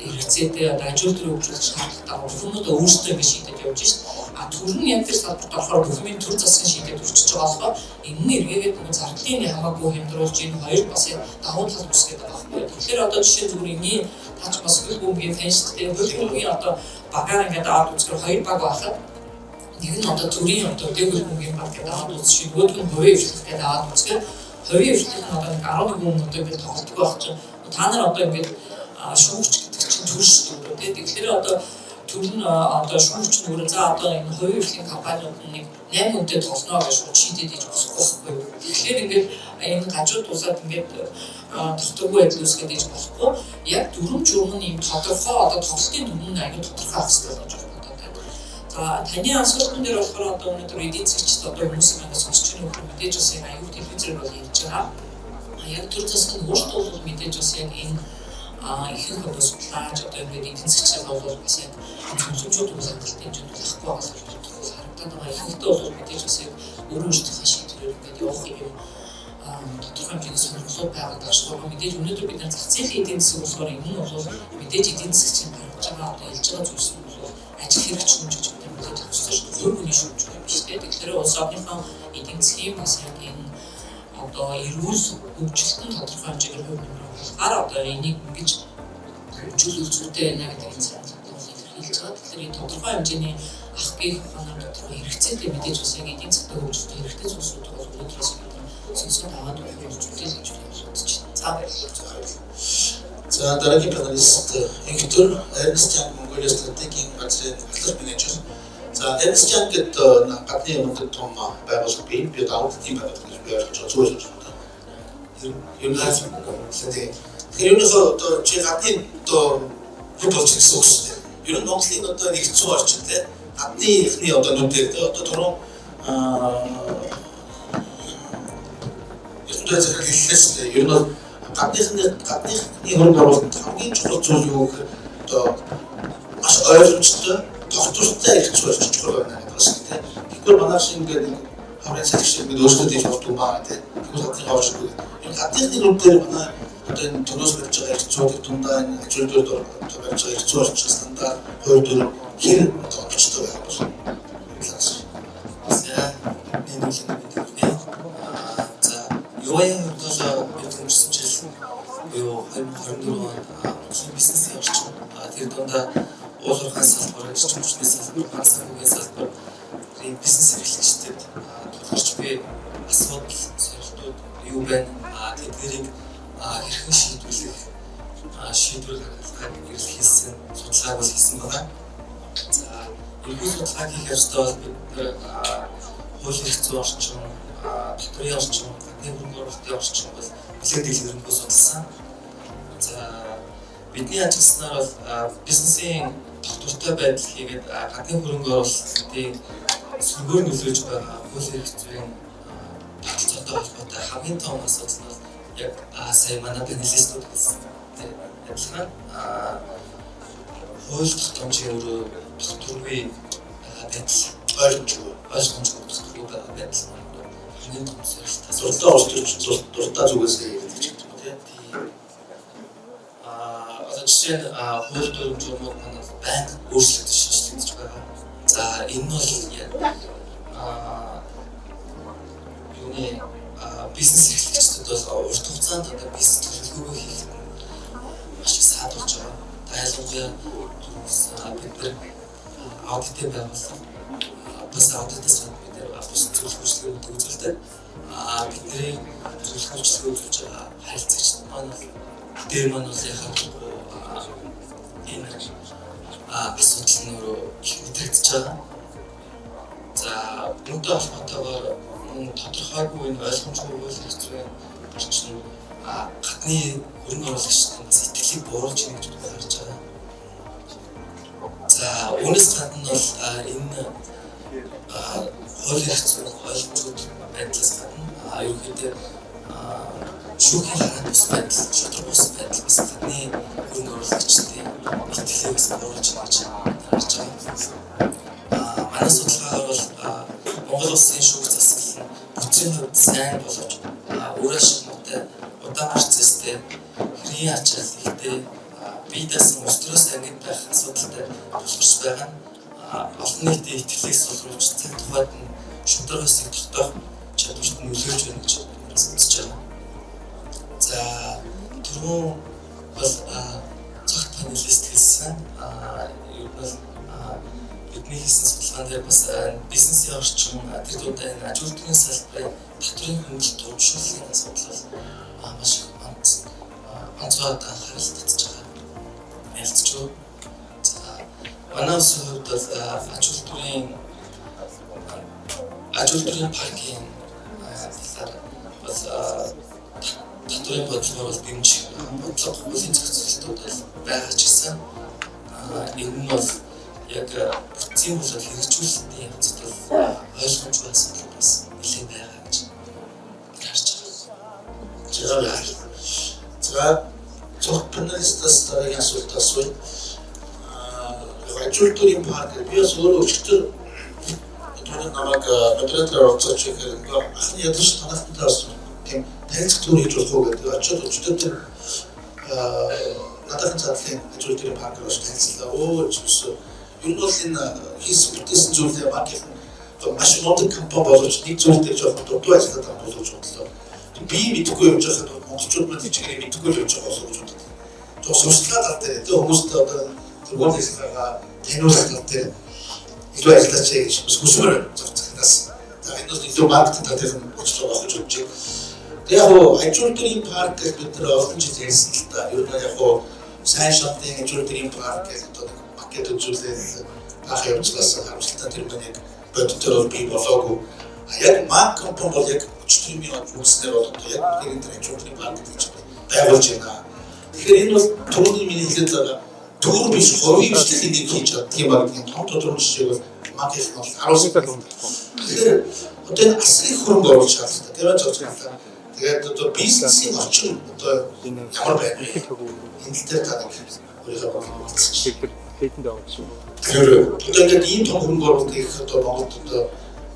хэрэгцээтэй одоо ажил төрөө хөгжүүлэх шаардлагатай бүх юмудаа өөрсдөө ингэ шийдээд явж шít. А төр нь яг тэр салбарт орохоор бүх юмын төр засгийн шийдээд өрчөж байгаа болохоор энэ нь эргээгээд нөгөө зардлын хамаагүй хямдруулж энэ хоёр бас яг давуу тал үүсгээд байгаа байхгүй. Тэгэхээр одоо жишээ зүгээр энэний тач бас хөл бөмбөгийн фэн шүү дээ. Хөл бөмбөгийн одоо багаар ингээд аваад үзэхээр хоёр баг байхад нэг нь одоо төрийн одоо дэг хөл бөмбөгийн баг гэдэг аваад үзчих, нөгөөх нь хувийн хвшлэх гэдэг аваад үзэхээр хувийн хвшлэх нь одоо нэг 11 хүн одоо ингээд тоглолтгүй байх чинь та нар одоо ингээд шүүгч гэдэг чинь төр шүү дээ. Тэгэхээр одоо төр нь одоо шүүгч нь өөрөө за одоо энэ хувийн хвшлийн компаниуд нь нэг 8 хүнтэй тоглоно гэж шууд шийдээд иж болохгүй байхгүй юу. Тэгэхээр ингээд энэ гажууд тусаад ингээд тогтворгүй байдал үүсгээд иж болохгүй. Яг дүрм журм нь ийм тодорхой одоо тоглолтын дүрм нь аюу тодорхой авах хэрэгтэй гэж боддог. За таны асуултан дээр болохоор одоо өнөөдөр эдийн засгчид одоо хүмүүс ингээд сонсч байгаа нөхөр мэдээж бас яг аюу телевизээр бол ярьж байгаа. Яг төр засаг нь өөртөө бол мэдээж бас яг энэ ихэнх одоо судлаач одоо ингээд эдийн засгчид бол бас яг зөвлөмжүүд бол хангалттай хэмжээнд болохгүй байгаа л харагдаад байгаа. Ихэнхдээ бол мэдээж бас яг өөрөө өөрсдийнхээ шийдвэрээр ингээд явах юм тодорхой хэмжээний сонирхлууд байгаад байгаа шүү. Мэдээж өнөөдөр бид нар зах зээлийн эдийн засаг болохоор энэ нь бол мэдээж эдийн засгчийн гаргаж байгаа одоо хэлж байгаа зүйлс нь бол ажил хэрэг шүүмж гэж бид нар мэдээж авах ёстой шүү. Хувь хүний шүүмж биш үү. Тэгэхээр улс орныхоо эдийн засгийн бас яг энэ одоо эрүүл хөгжилтөн тодорхой хэмжээгээр хувь нэмэр оруулахаар одоо энийг ингэж хөгжүүлэх зүйтэй байна гэдэг энэ санал бол илэрхийлж байгаа. Тэгэхээр энэ тодорхой хэмжээний ах гих ухаанаар тодорхой хэрэгцээтэй мэдээж бас яг эдийн засгийн хөгжилтөд хэрэгтэй зүйлсүүд бол өнөөдрөөс бид сонсоод аваад байх юм зүйтэй л гэж бодож байна. За баярлалаа. За дараагийн панелист Инхтөр Ernst Young Mongolia стратегийн газрын ахлах менежер. За Ernst Young гэдэг гадны мундаг том байгууллага бий. Би аудитын байгууллага гэж би ойлгож байгаа. Зүгээр л байна. Ер нь тийм. Тэгэхээр ерөнхийдөө одоо чи гадны одоо хэд болж гэсэн үг шүү дээ. Ер нь Монголын одоо нэгдсэн орчин те гадны ихний одоо нүдээр те одоо түрүүн Эрдэнэ захирал хэллээ шүү дээ. Ер нь бол гадныхны хөрөнгө оруулалт хамгийн чухал зүйл юу гэхээр одоо маш ойлгомжтой, тогтвортой эрх зүй орчин чухал байна гэдэг байна шүү дээ. Тэгэхгүй манай шиг ингээд нэг хаврын салхи шиг бид өөрсдөө дэж болдгоо маа тий. Тэгвэл гадны хавшгүй. Энэ гадныхны нүд дээр манай одоо энэ төлөөс барьж байгаа эрх зүйн дундаа энэ аж үйлдвэр барьж байгаа эрх зүйн орчин стандарт хууль дүрэм хэр одоо оновчтой байх бол За энэ үйл мэдээ. За ЮА-ийн хувьд бол бид өнгөрсөн жил буюу 2024 онд Монголын бизнесийн орчин тэр дундаа уул уурхайн салбар, эрчим хүчний салбар, ганц санхүүгийн салбарын бизнес эрхлэгчдэд тулгарч буй асуудал, сорилтууд юу байна? Тэдгэрийг хэрхэн шийдвэрлэх шийдвэр гаргахыг эрэлхийлсэн судалгааг бол хийсэн байна. За энэхүү судалгааг хийх явцдаа бол бид нар хууль эрх зүйн орчин, татварын орчин, гадны хөрөнгө оруулалтын орчин бол нэлээд дэлгэрэнгүй судалсан. За бидний ажилласнаар бол бизнесийн тогтвортой байдал хийгээд гадны хөрөнгө оруулалтын сөргөөр нөлөөлж байгаа хууль эрх зүйн тогтолцоотой холбоотой хамгийн том асуудал нь бол яг сая манай панелистууд хэлсэн адилхан хууль тогтоомжийн өөрөө тогтворгүй байдал, ойлгомжгүй, ойлгомжгүй тогтворгүй байгаа байдал хамгийн том сорилт. Дуртай улс төрч дуртай зүгээсээ ярьдаг ч гэдэг юм тий. Одоо жишээ нь хууль дүрэм журмууд маань бол байнга өөрчлөгдөж шинэчлэгдэж байгаа. За энэ нь бол яг юуны бизнес эрхлэгчдэд бол урт хугацаанд одоо бизнес төлөвлөгөөгөө хийхэд маш их саад болж байгаа. Та ялангуяа бид нар аудитын байгууллага бас аудитаас бид нар бус зөвлөх үйлчилгээнүүд үзүүлдэг. Бидний зөвлөх үйлчилгээ үзүүлж байгаа харилцагчид маань бол дээр маань бол яхаа энэ асуудал нь өөрөө их мэдрэгдэж байгаа. За үүнтэй холбоотойгоор мөн тодорхойгүй энэ ойлгомжгүй хууль эрх зүйн орчин гадны хөрөнгө оруулагчдын бас итгэлийг бууруулж байна гэж би харж байгаа. За үүнээс гадна бол энэ хууль эрх зүйн ойлгомжгүй байдлаас гадна ерөнхийдөө шүүхийн хараат бус байдал, шударга бус байдал бас гадны хөрөнгө оруулагчдын итгэлийг бас бууруулж байна гэж харж байгаа. Манай судалгаагаар бол Монгол улсын шүүх засаглал нь бүтцийн хувьд сайн боловч үр ашиг муутай, удаан процесстэй, хэргийн ачаал ихтэй, бие даасан улс төрөөс ангид байх асуудалтай тулгарч байгаа нь олон нийтийн итгэлийг сулруулж цаг тухайд нь шударга ёсыг тогтоох чадварт нөлөөлж байна гэж бид үзэж байгаа. За түрүүн бол цогт панелист хэлсэн. Ер нь бол бидний хийсэн судалгаан дээр бас бизнесийн орчин тэр дундаа энэ аж үйлдвэрийн салбарын татварын хөнгөлөлт урамшууллын асуудал бол маш их онцгой анхаарал татж байгаа. Ялцчгүй. За манай улсын хувьд бол аж үйлдвэрийн паркийн талаар бол татварын бодлогоор бол дэмжих бодлого хуулийн зохицуултууд бол байгаа ч гэсэн энэ нь бол яг бүтцийн болоод хэрэгжүүлэлтийн явцад бол ойлгомжгүй асуудал бас нэлээд байгаа гэж харж байгаа. За цогт панелистаас дараагийн асуулт асууя. Аж үйлдвэрийн парк би бас өөрөө өчигдөр түүний намайг модератороор оролцооч гэхээр ингээ анхны ядаж танахтай бас тийм танилцах төр хийж болох уу гэдэг. Очиод өчигдөр тэр надад задлын аж үйлдвэрийн паркаар бас танилцлаа. Өө ч гэсэн ер нь бол энэ хийсэн бүтээсэн зүйлээ маркетинг маш мундаг компани боловч нэг зүйл дээр жоохон дутуу ажиллаад байгаа болов уу бодлоо. Би мэдэхгүй явж байхад монголчууд маань тийч мэдэхгүй л явж байгаа болов уу гэж бодлоо. Жоо сурчлаа тал дээр тэ хүмүүст одоо тэр үйл ажиллагаагаа таниулах тал дээр илүү ажиллаач гэж бас хүсмээр зогц захидаас. За энэ бол илүү маркетинг тал дээр ажиллах байх гэж бодож байна. Тэг яг хуу аж үйлдвэрийн парк гэж бид нар олон жил ярьсан л та. Ер нь яг хуу сайн шатны аж үйлдвэрийн парк гэж одоо нэг пакет үзүүлээл баах явцлаас харамсалтай тэр маань яг бодитоор бол бий болоогүй. Яг мак компани бол яг өчтөрийн үзснээр бол одоо яг бидний тэр аж үйлдвэрийн парк гэж байгуулж байна. Тэгэхээр энэ бол түрүүний миний хэлээд байгаа төр биш хувийн хвшлэл энийг хийж чаддаг юм байна гэдгийн том тодорхой жишээг бол мак их бол харуулсан. Тэгэхээр одоо энэ асар их хөрөнгө оруулах шаардлагатай. Тэр нь зохицуулаа. Тэгээд одоо бизнесийн орчин одоо ямар байна вэ? Энэ тал дээр та нэг өөрийнхөө бодлоо хэлцгээе. Клейтонд байгаа шүү. Тэгэхээр Одоо ингээд ийм том хөрөнгө оруулалт хийх одоо Монголд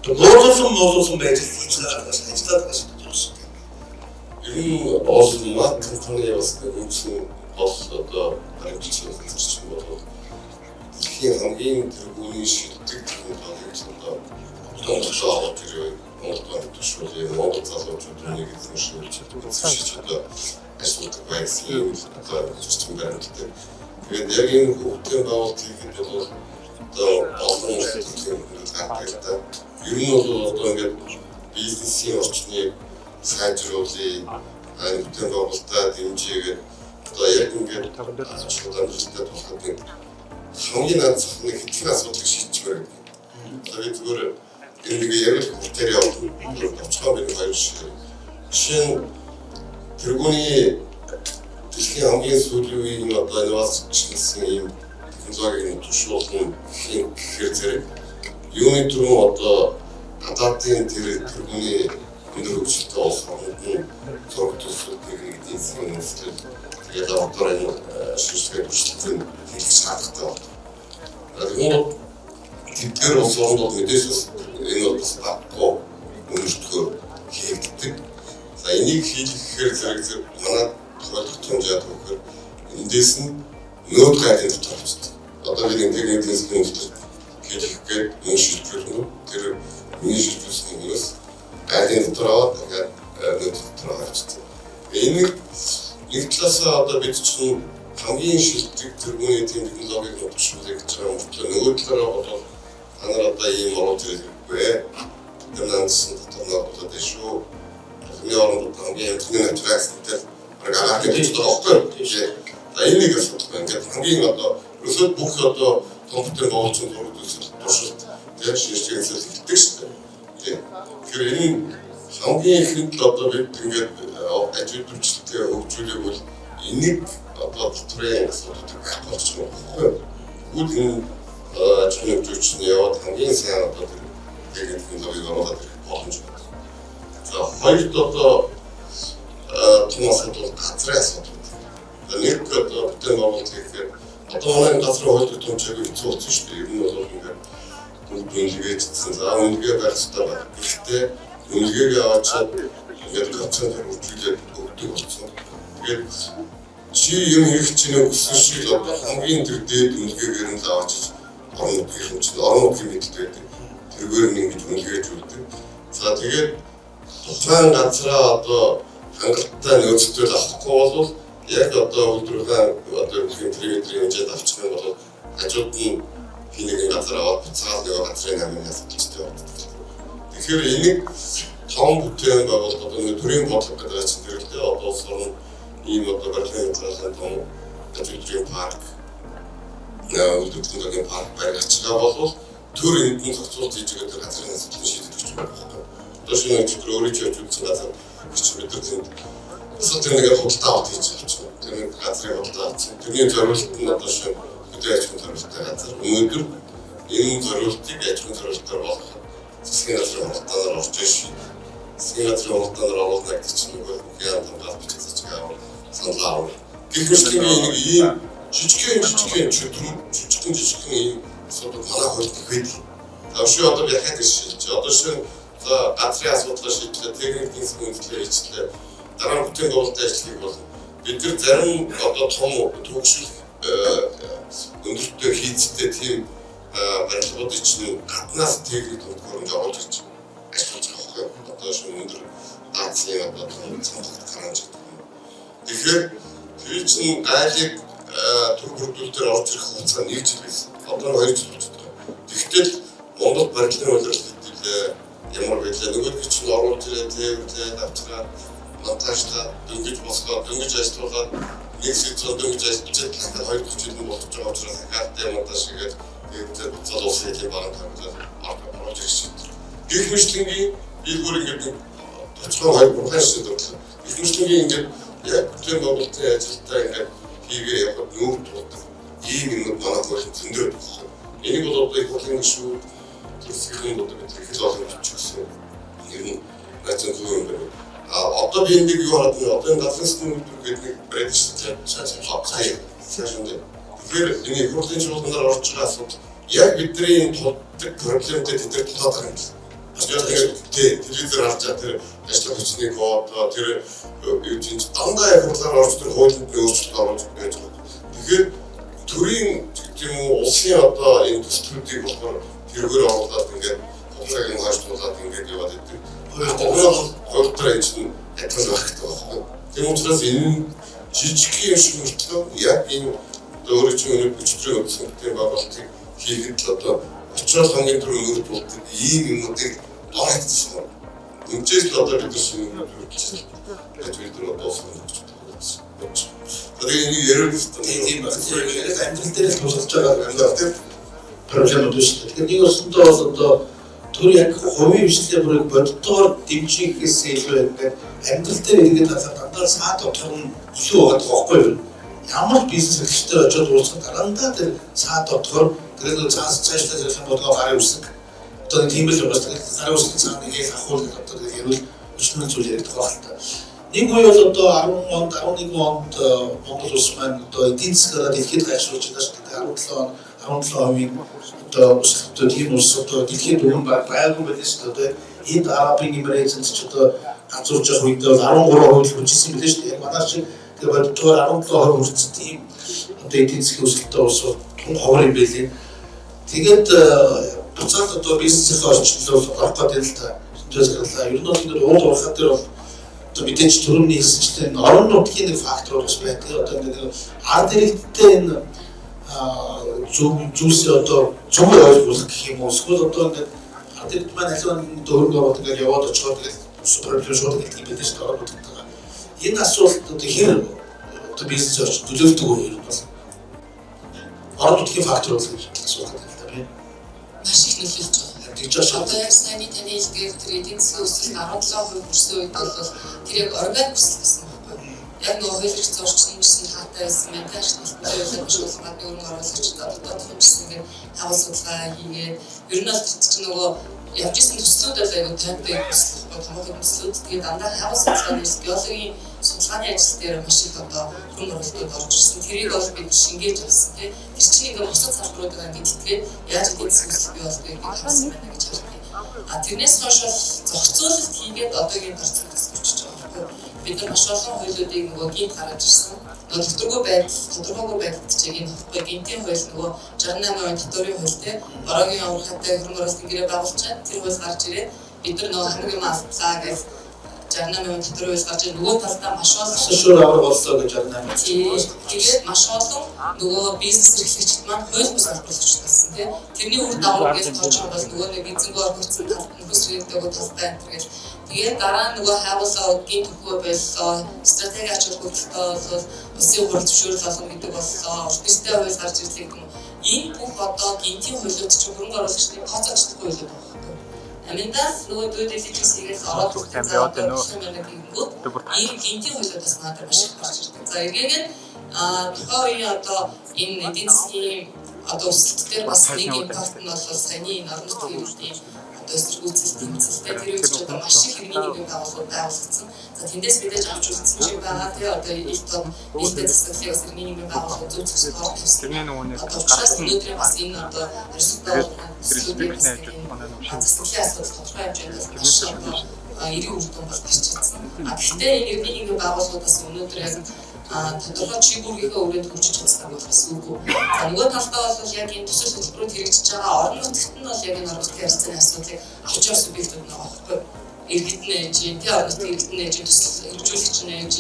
одоо нуулуулсан байж хийж байгаа ажиллаад байгаа шүү дээ. Ер нь бол МАК компани бас нэг үндсэн гол одоо баримтчилсан зарчим бол дэлхийн хамгийн тэргүүний шилдэг технологиг одоо Монголд аваад ирээ. Монголд тушуулъя. Монгол залуучууд үнийг эзэмшүүлж одоо ажилладаг байсан юм одоо зарчим баримттай. Тэгээд яг энэ бүтээн байгуулалт хийхэд бол одоо олон төрлийн хүндрэл гардаг л да. Ер нь бол одоо ингээд бизнесийн орчныг сайжруулъя, бүтээн байгуулалтаа дэмжийгээд одоо яг ингээд шууд амжилттай болоход нэг хамгийн наацх нэг хэдхэн асуудлыг шийдчихмээр гэдэг. Одоо би зүгээр энэ нэг яг л хүртээр явна. Товчхон би хоёр жишээ. Жишээ нь тэргүүний дэлхийн хамгийн сүүлийн үеийн одоо инновац шингэсэн ийм технологиг нь тушуулна гэхээр зэрэг юуны түрүүн одоо гадаадын тэр тэргүүний өндөр хөгжилтэй улс орнууд нь зураг төсөл техник эдийн засгийн үндэслэл тэгээд лабораторийн шинжилгээ туршилтын хийх шаардлагатай байна. Тэгэхээр тэдгээр улс орнууд бол мэдээж бас энэ бол бас баггүй өнөртгөр хийгддэг. За энийг хийхээр зэрэг зэрэг манай тохиолдох хэмжээ төгөхөр эндээс нь нөөд гайдын дотор авчдаг. Одоо би нэг техник эдийн засгийн үндэслэл хийх гээд мөн шилжүүлнэ. Тэр миний шилжүүлсэн хүмүүс гайдын дотор аваад дахиад нөөд дотор авчдаг. Энэ нэг талаасаа одоо бид чинь хамгийн шилдэг тэргүүний тийм технологиг нутагшуулъя гэж байгаа мөртлөө нөгөө талаараа бол та нар одоо ийм оруулж ирэх хэрэггүй. Тэр нандсан дотор нь оруулаад байна шүү. Миний оронд хамгийн амтны натуралтай бараг агаар гэж байгаа байхгүй юу? За энэ нэг асуудал байна. Ингээд хамгийн одоо ерөөсөө бүх одоо том бүтээн байгуулалтын зураг төсөл туршилт тийм шинжилгээ төсөл эхэлдэг шүү дээ. Тийм. Тэгэхээр энэ хамгийн ихэнд л одоо бид ингээд аж үйлдвэрчлэлтэй хөгжүүлэх бол энийг одоо татварын асуудал байхгүй болчих юм байхгүй юу? Тэгвэл энэ аж ахуйн хөгжүүлч нь яваад хамгийн сайн одоо тэр техник технологиг оруулаад ирэх боломж байна. За хоёрт одоо том асуудал бол газрын асуудал. За нэг одоо бүтээн байгуулалт хийхээр одоо манай газрын хууль томчаагүй хэцүү болсон шүү дээ. Ер нь бол ингээд бүгд үнэлгээжсэн. За үнэлгээ байх хэрэгтэй байна. Гэхдээ үнэлгээгээ аваачаад ингээд процентээр хөгжүүлээд өгдөг болсон. Тэгээд чи юм хийх чинь өгсөн шиг одоо хамгийн тэр дээд үнэлгээгээр нь л аваачиж орон нутгийн чинь орон нутгийн мэдэлт байдаг. Тэргээр нь ингэж үнэлгээж өгдөг. За тэгээд тухайн газраа одоо хангалттай нөөцтэй авахгүй бол яг одоо үйлдвэрлэлийн одоо юу гэх юм хэмжээд авчих юм бол хажууд нь хин нэгэн газар аваад буцаад нөгөө газрын намын асуудалтай болдог. Тэгэхээр энийг том бүтээн байгуулалт одоо нэг төрийн бодлого гэдэг чинь тэр л дээ одоо улс орн ийм одоо барилгын хязгаарлалын том аж үйлдвэрийн парк үйлдвэрлэлийн парк баригдчихгаа болвол төр энд нь зохицуулт хийж байгаа тэр газрын асуудлыг шийддэг ч юм байна. Одоо шинэ өчигдөр өөрөө ч явж үзсэн газар гэж бид нар тэнд асуудал тэр нэг худалдаа авалт хийж авчихна. Тэр нэг газрын худалдаа авсан. Тэрний зориулт нь одоо шинэ хөдөө аж ахуйн зориулттай газар. Өнөөдөр энэ зориултыг аж ахуйн зориултаар болгоход засгийн газрын худалдаанаар орж иш. Засгийн газрын худалдаанаар оруулна гэдэг чинь нөгөө бүхий хамгаалалт бичиг цэцэг авах, санал авах. Гэх мэтлэнгийн нэг ийм жижигхэн чөтгөр, жижигхэн ийм асуудал манай хуульд байдаг. За өшөө одоо би яхаад шилж. Одоо шинэ за газрын асуудлаа шийдлээ, техник эдийн засгийн үндэслэлээ хийчлээ. Дараа нь бүтээн байгуулалтын ажлыг бол бид нар зарим одоо том төгшил өндөртэй хийцтэй тийм барилгуудыг чинь гаднаас техник төвхөрөмж оруулж ирж ажиллаж байгаа байхгүй юу? Одоо шинэ өндөр даацын одоо том цамхагт гарч гэдэг юм. Тэгэхээр тэр чинь гайлыг төр бүрдүүлэлтээр орж ирэх хугацаа 1 жил байсан. Одоо нь 2 жил болж байгаа. Тэгтэл Монгол барилгын улирлал хэдүүлээ ямар байлаа нөгөөдг чинь оруулж ирээ тээвэрлээд авчраад монтажлаад дөнгөж босгоод дөнгөж ажиллуулад нэг сезон дөнгөж ажиллаж дахиад 2 дахь жил нь болж байгаа учраас дахиад демонтаж хийгээд тэгээд буцаад улсын эдийн баган тавиулаад оруулж ирэх шийдэл. Гэх мэтлэнгийн би бүр ингээд нэг тоцгой 2 3 жишээ дурдлаа. Гэх мэтлэнгийн ингээд яг бүтээн байгуулалтын ажилдаа ингээд хийгээ явахад нүүр тулдаг ийм юмнууд манай хуулийн зөндөө байхгүй. Энийг бол одоо их хурлын гишүүд засгийн одоо бид их л олон бичсэн. Ер нь нацын зөв юм байна. А одоо би энд нэг юу хараад байна. Одоо энэ газрын сэдвийн үйлдвэр гэдэг нэг бариад шүү дээ. Цааш. Тэгэхээр энэ их хурлын чуулганаар орж байгаа асуудал яг бидний тулдаг проблемтэй тэд нар тулаад байгаа юм л. Яг тий телевизээр харж байгаа тэр ажлын хүчний код, тэр юу чинь дандаа их хурлаар орж тэр хуулинд нь өөрчлөлт оруулж байж байгаа. Тэгэхээр төрийн юм уу улсын одоо энэ төслүүдийг болохоор тэргээр оруулаад ингээд хугацааг нь хойшлуулад ингээд яваад идэг. Хууль дээр энэ чинь адилхан байх хэрэгтэй байхгүй. Тийм учраас энэ жижиг юм шиг мөртлөө яг энэ өөрөө чинь өчигдрийн үндсэн бүтээн байгуулалтыг хийхэд л одоо очиод хамгийн түрүү нүүр тулдаг ийм юмнуудыг дор хатсан. Үнчээс л одоо бид нар шинэ хүртэл байж бид нар одоо болсон гэж бодож. Тэгээ энийг яриад тийм байна. Яг амьдрал дээр л тулгарч байгаа юм тийм проблемууд биш. Тэгэхээр нэг өсөндөө бол одоо төр яг хувийн хвшлээ бүрийг боддогоор дэмжихээс илүү ингээд амьдрал дээр эргээд харахад дандаа саад бодох нь илүү байгаа байхгүй юу? Ямар бизнес эрхлэгчтэй очиод уулзах дандаа тэр саад бодохоор тэр нэг цаас цаашлаа ярих юм бол гарын үсэг одоо нэг тийм л байгаа. Тэгээд гарын үсгийн цаана нэг ахуул одоо тэгээд ярил өчнөн зүйл яригдах байх л та. Нэг үе бол одоо 10 онд 11 онд Монгол улс маань одоо эдийн засгаараа дэлхийд гайхшруулж байна шүү дээ. 17 он 17%-ийн одоо өсөлттэй тийм улс одоо дэлхийд өмнө байгаагүй байлээ шүү дээ. Энд Арабын Эмиратсд ч одоо ганцуурж явах үедээ бол 13% л хүрчихсэн билээ шүү дээ. Яг манай шиг тэгээ боддогоор 17% хүрсэн тийм одоо эдийн засгийн өсөлттэй улс бол тун ховор юм байлээ. Тэгээд буцаад одоо бизнесийн орчлол орох гэдэг л та захирлаа. Ер нь бол ингээд уул уурхай дээр бол одоо мэдээж төрөмний хэлсэнчлэн орон нутгийн нэг фактор бас байдаг. Одоо ингээд ард иргэдтэй энэ зүйлсээ одоо зөв ойлгуулах гэх юм уу? Эсвэл одоо ингээд ард иргэд маань аливаа хөрөнгө оруулалт ингээд яваад очихоор тэгээд проблем шууд гэдэг юм байлээ шүү дээ орон нутгад. Энэ асуулт одоо хэр одоо бизнес орчин нөлөөлдөг үү ер нь бол орон нутгийн фактор бол гэж асуух гэдэг л да би. Маш их нөлөөлж байгаа. Тэгж байгаа. Одоо яг саяны таны хэлдгээр тэр эдийн засгийн өсөлт 17% хүрсэн үед бол тэр яг органик өсөлт гэсэн байхгүй. Яг нөгөө хууль эрх зүйн орчин гэсэн хаатай байсан байна. Тэ ашиг нөлттэй байлаа маш олон гадны өрн оруулагч дотоодох юм гэсэн ингээд тавал судалгаа хийгээд ер нь бол тэр чинь нөгөө явж исэн төслүүд бол айгу таймтай төсөл байхгүй томоохон төслүүд. Тэгээд дандаа хавал судалгааны геологийн судалгааны ажил дээр маш их одоо хөрөнгө оруулалтууд орж ирсэн. Тэрийг бол бид шингээж авсан тий. Тэр чинь ингээд бусад салбаруудаа ингээд итгээд яаж эдийн засгийн өсөлт бий болдгийг бид харсан байна гэж хардаг. А тэрнээс хойш бол зохицуулалт хийгээд одоогийн торцог төсөлж байгаа байхгүй. Бид нар маш олон хуулиудыг нөгөө гинт гаргаж ирсэн. Нөгөө докторгүй байдал, тодорхойгүй байдалд чиг энэ хөхгүй гинтийн хууль нөгөө 68% татварын хууль те. Бороогийн уурхайтай хөрөнгө оруулалтын гэрээ байгуулчаад тэр хууль гарч ирээд бид нар нөгөө хамаг юм алдлаа гэж 68% татварын хууль гарч ирээд нөгөө талдаа маш олон Шуур авар боллоо гэж 68. Тэгээд маш олон нөгөө бизнес эрхлэгчид маань хууль бус албалгч болсон тий. Тэрний үр дагавар гэж тооцох юм бол нөгөө нэг эзэнгүү орхигдсон талд нөхөс хэрэгтэйгөө талтай энэ төр гэл. Тэгээд дараа нь нөгөө хайгуулаа гинт хөхөө боллоо. Стратеги ач холбогдолтой бол улсын хурал зөвшөөрөл олгоно гэдэг боллоо. Урт нэртэй хууль гарч ирлээ гэдэг юм. Энэ бүх одоо гинтийн хуулиуд чинь хөрөнгө оруулагчдыг тооцоож чадахгүй хуулиуд байгаа байхгүй. Аминдаас нөгөө due diligence хийгээл ороод гэнгүүт ийм гинтийн хуулиудаас надад маш их гарч ирдэг. За эргээгээд тухайн үеийн одоо энэ эдийн засгийн одоо өсөлт дээр бас нэг импакт нь бол саяны энэ орон нутгийн иргэдийн одоо эсэргүүцэл тэмцэлтэй тэр үед ч одоо маш их иргэний нийгмийн байгууллагууд байгуулагдсан. За тэндээс мэдээж авч үзсэн чинь байгаа тий одоо ил тод нийтдээ засаглалыг бас иргэний нийгмийн байгууллагууд зөв зохицохоор тавьсан. Тэрний нөгөө нэг Одоо учраас гарсан өнөөдрийн бас энэ одоо хариуцлагатай тэр спикерний хажууд манай нөгөө шинэ засаглалын асуудал тодорхой хэмжээнд бас маш одоо эрийн үр дүн бол гарч чадсан. А гэхдээ энэ иргэний нийгмийн байгууллагууд бас өнөөдөр яг тодорхой чиг үүргийнхээ өрөөнд хөгжиж чадсан бол бас үгүй. За нөгөө талдаа бол яг энэ төсөл хөтөлбөрүүд хэрэгжиж байгаа орон нутагт нь бол яг энэ орон нутгийн харилцааны асуудлыг авч явах субъектууд байгаа байхгүй. Иргэд нь ээж, тий орон нутгийн иргэд нь ээж, төсөл хэрэгжүүлэгч нь ээж,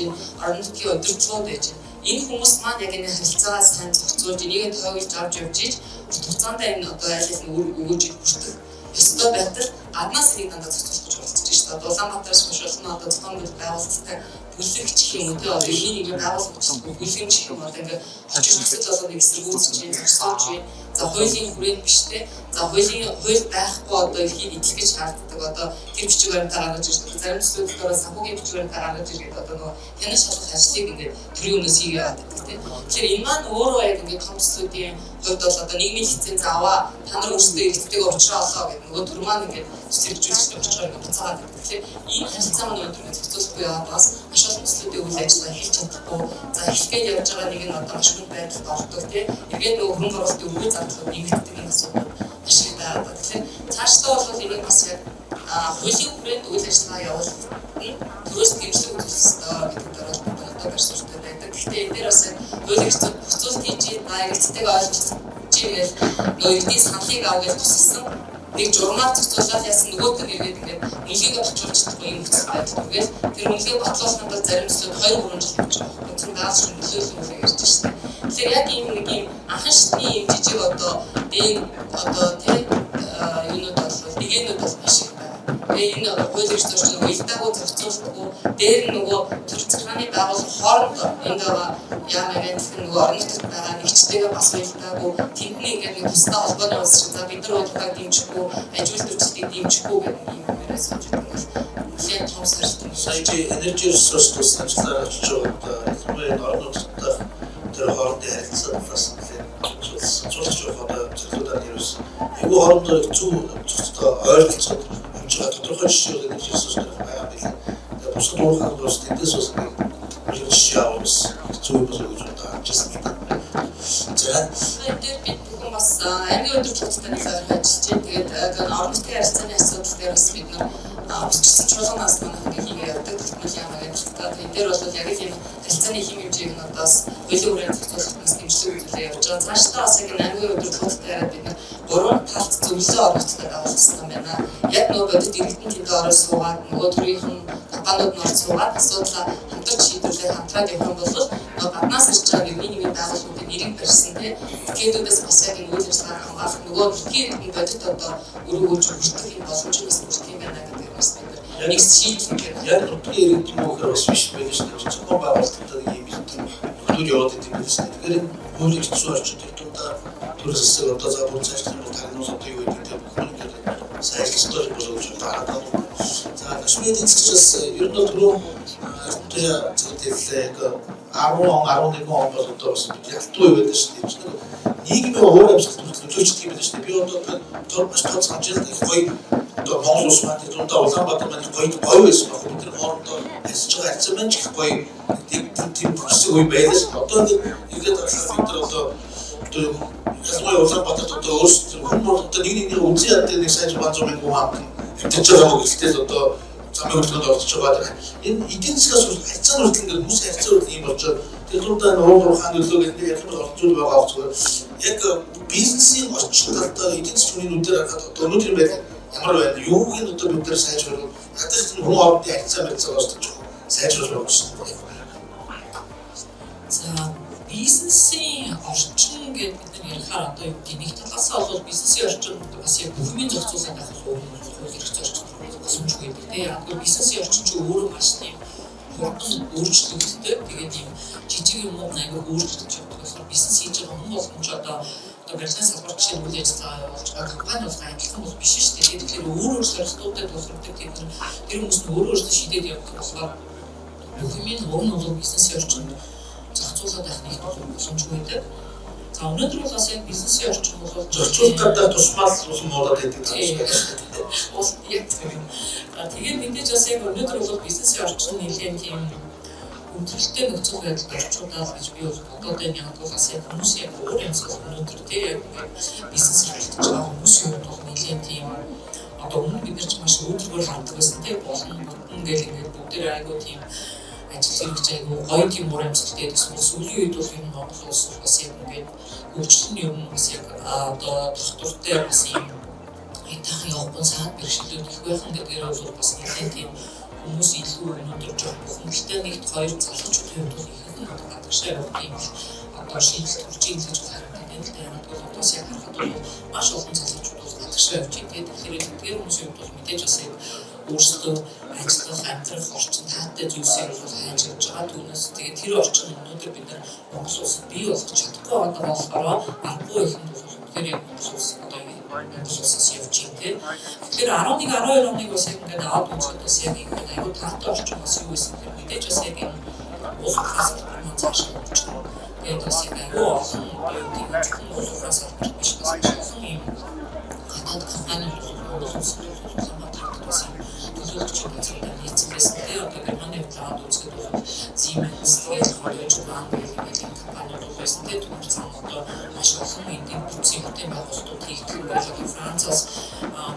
орон нутгийн удирдлагууд ээж. Энэ хүмүүс маань яг энэ харилцаагаа сайн зохицуулж, энийг тойролж авч явж иж урт хугацаанд энэ одоо аль аль нь үр өгөөж хүртэх ёстой байтал гаднаас энийг дандаа зохицуулах гэж оролцож шүү дээ. Улаанбаатараас маш олон одоо зохион байгуулалттай бүлэгч гэх юм уу тий одоо иргэний нийгмийн байгууллагч бүлгэмж гэх юм одоо ингээд хочир нөхцөл болгоныг эсэргүүцэж чинь зогсоож чинь за хуулийн хүрээнд биш те за хуулийн хууль байхгүй одоо эрхийг эдлэх гэж шаарддаг одоо тэр бичиг баримтаа гаргаж ирж байгаа. Зарим төслүүд болохоор санхүүгийн бичиг баримтаа гаргаж иргээд одоо нөгөө хянан шалгах ажлыг ингээд төрийн өмнөөс хийгээ яваад байдаг те. Тэгэхээр энэ маань өөрөө яг ингээд том төслүүдийн Хувьд бол одоо нийгмийн лиценз аваа, та нар өөрсдөө иргэдтэйгээ уулзраа олоо гэдэг, нөгөө төр маань ингээд хэрэгжүүлэгчтэй очихоор ингээд буцаагаад байдаг. Тэгэхээр ийм харилцаа маань өнөөдөр ингээд зохицуулахгүй яваад бас маш олон төслүүдийн үйл ажиллагаа эхэлж чадахгүй. За, эхлэх гээд явж байгаа нэг нь одоо маш хүнд байдалд ордог, тийм. Эргээд нөгөө хөрөнгө оруулалтын үгүй зардлууд нэмэгддэг, энэ асуудал маш их байгаа. Тэгэхээр цаашдаа бол энийг бас яг хуулийн хүрээнд үйл ажиллагаа явуулах нь төрөөс дэмжлэг үзүүлэх ёстой гэдэг дээр бол бид одоо барь суурьтай байдаг. Гэхдээ энэ дээр бас яг хуулийн эрх зүйн зохицуулт хийж, иргэдтэйгээ ойлголцож гээл нөгөө иргэдийн саналыг ав гэж тусалсан нэг журмаар зохицуулаад яасан, нөгөөт нь эргээд ингээд үнэлгээг батлуулж чадахгүй юм нөхцөл байдал түргээл, тэр үнэлгээг батлуулахын тулд зарим төслүүд 2 3 жил явж байгаа байхгүй. Тэр даалж нөлөөлөл үлээ ярьж шээ. Тэгэхээр яг ийм нэг ийм анхан шатны ийм жижиг одоо дээн одоо тий юунууд бол нэгээнүүд бол маш их байна. Тэгээ энэ хууль эрх зүйн уялдаагүй, зохицуултгүй, дээр нь нөгөө төр захиргааны байгууллага хоорондоо энд байгаа яам агентлаг, нөгөө орон нутагт байгаа нэгчтэйгээ бас уялдаагүй, тэнд нь ингээд нэг тусдаа холбооны улс шиг, за бид нар удалдааг дэмжихгүй, аж үйлдвэрчлэлийг дэмжихгүй гэдэг юм яриа сууж байгаа нь бол нэлээд том сорилт юм. Сая чи energy resource тус ажиллаар очиж байгаад ялангуяа энэ орон нутгад тэр хоорондын харилцаа талаас нь нэлээд судалсан. Явах одоо цэцлүүдээр нэрвсэн. Айгүй хоорондоо хэцүү зохицтой ойролцоод явж байгаа тодорхой жишээ energy resource дээр байгаа юм билээ. Тэгээ бусад уурхаанд бас тэндээс бас нэг жишээ авах бас хэцүү юм болов уу гэж одоо харж байсан л та. За. Энэ дээр бид бүхэн бас аймгийн удирдлагуудтай нэлээд ойрхон ажиллаж байна. Тэгээд орон нутгийн харилцааны асуудал дээр бас бид нар өсчихсөн чуулганаас манайх ингээ хийгээ явдаг. Тогтмол яам агентлагтай. Энэ дээр бол яг л энэ харилцааны хэм хэмжээг нь одоо бас хуулийн хүрээнд зохицуулахнаас дэмжлэг үзүүлээ явж байгаа. Цаашдаа бас яг энэ аймгийн удирдлагуудтай яриад бид нар гурван талд зөвлөлөө орон нутгад агуулсан юм байна. Яг нөгөө бодит иргэдэн тэндээ ороод суугаад, нөгөө төрийнхэн компаниуд нь орж суугаад асуудлаа хамтарч шийдвэрлээд хамтраад явах юм бол нөгөө гаднаас ирж байгаа нэг нийгмийн байгууллагуудын нэрийг барьсан, тий. Тэднүүдээс бас яг энэ үйл ажиллагааг хамгаалах, нөгөө нутгийн иргэдэнд бодит одоо өрөөгөөж хүртэх юм боломж нь бас бүрдэх юм байна гэдэг бас бид нар нэг шийдэл гэдэг. Яг нутгийн иргэд юм уу гэхээр бас биш байх шүү дээ. Зохион байгуулалтад нэг юм нөхдөл яваад идэв юм байна шүү дээ. Тэгэхээр энэ хуулийн хэцүү орчин тэр дундаа төр засаг одоо за бүр цаашлах юм бол тагнуус одоо юу гэдэг те бүх юм ингээд сайжлах ёстой болов гэж хараад байна. За, Кашмир эдийн засгчаас ер нь бол түрүү Эрдэнэ цагт хэллээ, яг 10 он, 11 он бол одоо бас ялтгүй байдаг шүү дээ. Нийгмийн уур амьсгал хүртэл нөлөөлчихдөг юм байна шүү дээ. Би одоо тор маш тод санаж байна. Их гоё одоо Монгол улс маань тэр дундаа Улаанбаатар маань их гоё гоё байсан баг. Бид нар хоорондоо харьцаж байгаа харьцаа маань ч их гоё тийм тийм хэсэг үе байлаа шүү дээ. Одоо ингээд ингээд харахаар бид нар одоо ялангуяа Улаанбаатарт одоо өөрсдөө хүн одоо нэг нэгний үзэн яддаг нэг сайн 600 мянган хүн хамт амьдарч байгаа юм гэлтэл одоо замын хөдөлгөөнд оролцож байгаа. Энэ эдийн засгаас харьцаа хүртэл ингээд хүмүүсийн харьцаа хүртэл ийм болчиход тэр дундаа энэ уур ухаан нөлөө гэдэг нэг ярих бол олон зүйл байгаа зүгээр яг бизнесийн орчин талдаа эдийн засгийн нүдээр харахад одоо өнөөдрийн байдал ямар байна? Юуг нь одоо бид нар сайжруулах, ядаж хүн хоорондын харьцаа мэрцээ бас жоохон сайжруулах байна шүү дээ. За, бизнесийн орчин гэдэг бид нар ярихаар одоо юу гэдэг, нэг талаасаа бол бизнесийн орчин бас яг бүх юмыг зохицуулаад байх бол хууль эрх зүйн орчин боломжгүй юм тийм. Яг нь бизнесийн орчин чинь өөрөө маш тийм хурдан өөрчлөгддөг. Тэгээд ийм жижиг юмнууд аягүй өөрчлөгдөж явдаг болохоор бизнес хийж байгаа хүн болгон ч одоо барилгын салбар жишээ нь үйл ажиллагаа явуулж байгаа компани бол адилхан бол биш шүү дээ. Тэгэхээр өөр өөр сорилтуудад тулгамддаг, тэр тэр хүмүүс нь өөр өөрсдөө шийдээд явдаг болохоор бүх юмыг уг нь бол бизнесийн орчинд зохицуулаад байх нэг боломжгүй байдаг. За, өнөөдөр бол бас яг бизнесийн орчин бол зохицуулах гэдэг тусмал улам болоод байдаг юм байна шүү дээ. Бол яг тийм. Тэгээд мэдээж бас яг өнөөдөр бол бизнесийн орчин нэлээд тийм өндөрлөлттэй нөхцөл байдалд орчуудаа л гэж би бол бодоод байна. Яг бол бас яг хүмүүс яг өөр амьсгал өнөөдөр тий яг ингээд бизнес эрхэлж байгаа хүмүүсийн хувьд бол нэлээд тийм одоо өмнө бид нар ч маш өөдрөгөөр хардаг байсан тий, болно бүтэн гэл ингээд бүгдээр айгүй тийм ажил хэрэгч айгүй гоё тийм уур амьсгалтай гэсэн бол сүүлийн үед бол ер нь Монгол улс бас яг ингээд хөгжил нь ер нь бас яг одоо тогтвортой бас юм хайтаахан явахгүй, саад бэрхшээлүүд их байх гэдгээр бол бас нэлээд тийм хүмүүс илүү өнөөдөр жоох бухимдалтай, нэгт, хоёр залуучуудын хувьд бол ихэнх нь одоо гадагшаа явах юм л одоо шийдэл төрж ийн гэж харагдаад байна л да. Яг бол одоос яг харахад бол маш олон залуучууд бол гадагшаа явж байна. Тэгэхээр тэдгээр хүмүүсийн хувьд бол мэдээж бас яг өөрсдөө ажиллах, амьдрах орчин таатай зүйлсийг бол хайж явж байгаа. Түүнээс тэгээд тэр орчин өнөөдөр бид нар Монгол улсад бий болгож чадахгүй байгаа болохоор аргагүй ихэнд бол үнэхээр яг Монгол улс одоо Монгол улсаас явж байна те. Тэгэхээр 11 12 оныг бас яг ингээд аваад үзэхэд бас яг ингээд аюу таатай орчин бас юу байсан тэр мэдээж бас яг энэ уул уурхай салбар маань цаашаа хөгжих. Тэгээд бас яг аюу олон одоо юу гэдэг нь зөвхөн уул уурхай салбарт биш, бас маш олон юм гадаад компаниуд бол Монгол улсад бол Улаанбаатарт бас юм төлөөлөгч газруудаар нийцсэн байсан. Тэгээ одоо Германы хувьд үзэхэд бол Siemens, тэгээд Deutsche Bahn гэх юм компаниуд бол байсан. Тэгээ түмэр зам одоо маш олон эдийн бүтцийн бүтээн байгуулалтууд хийгдэх юм байлаа. Францаас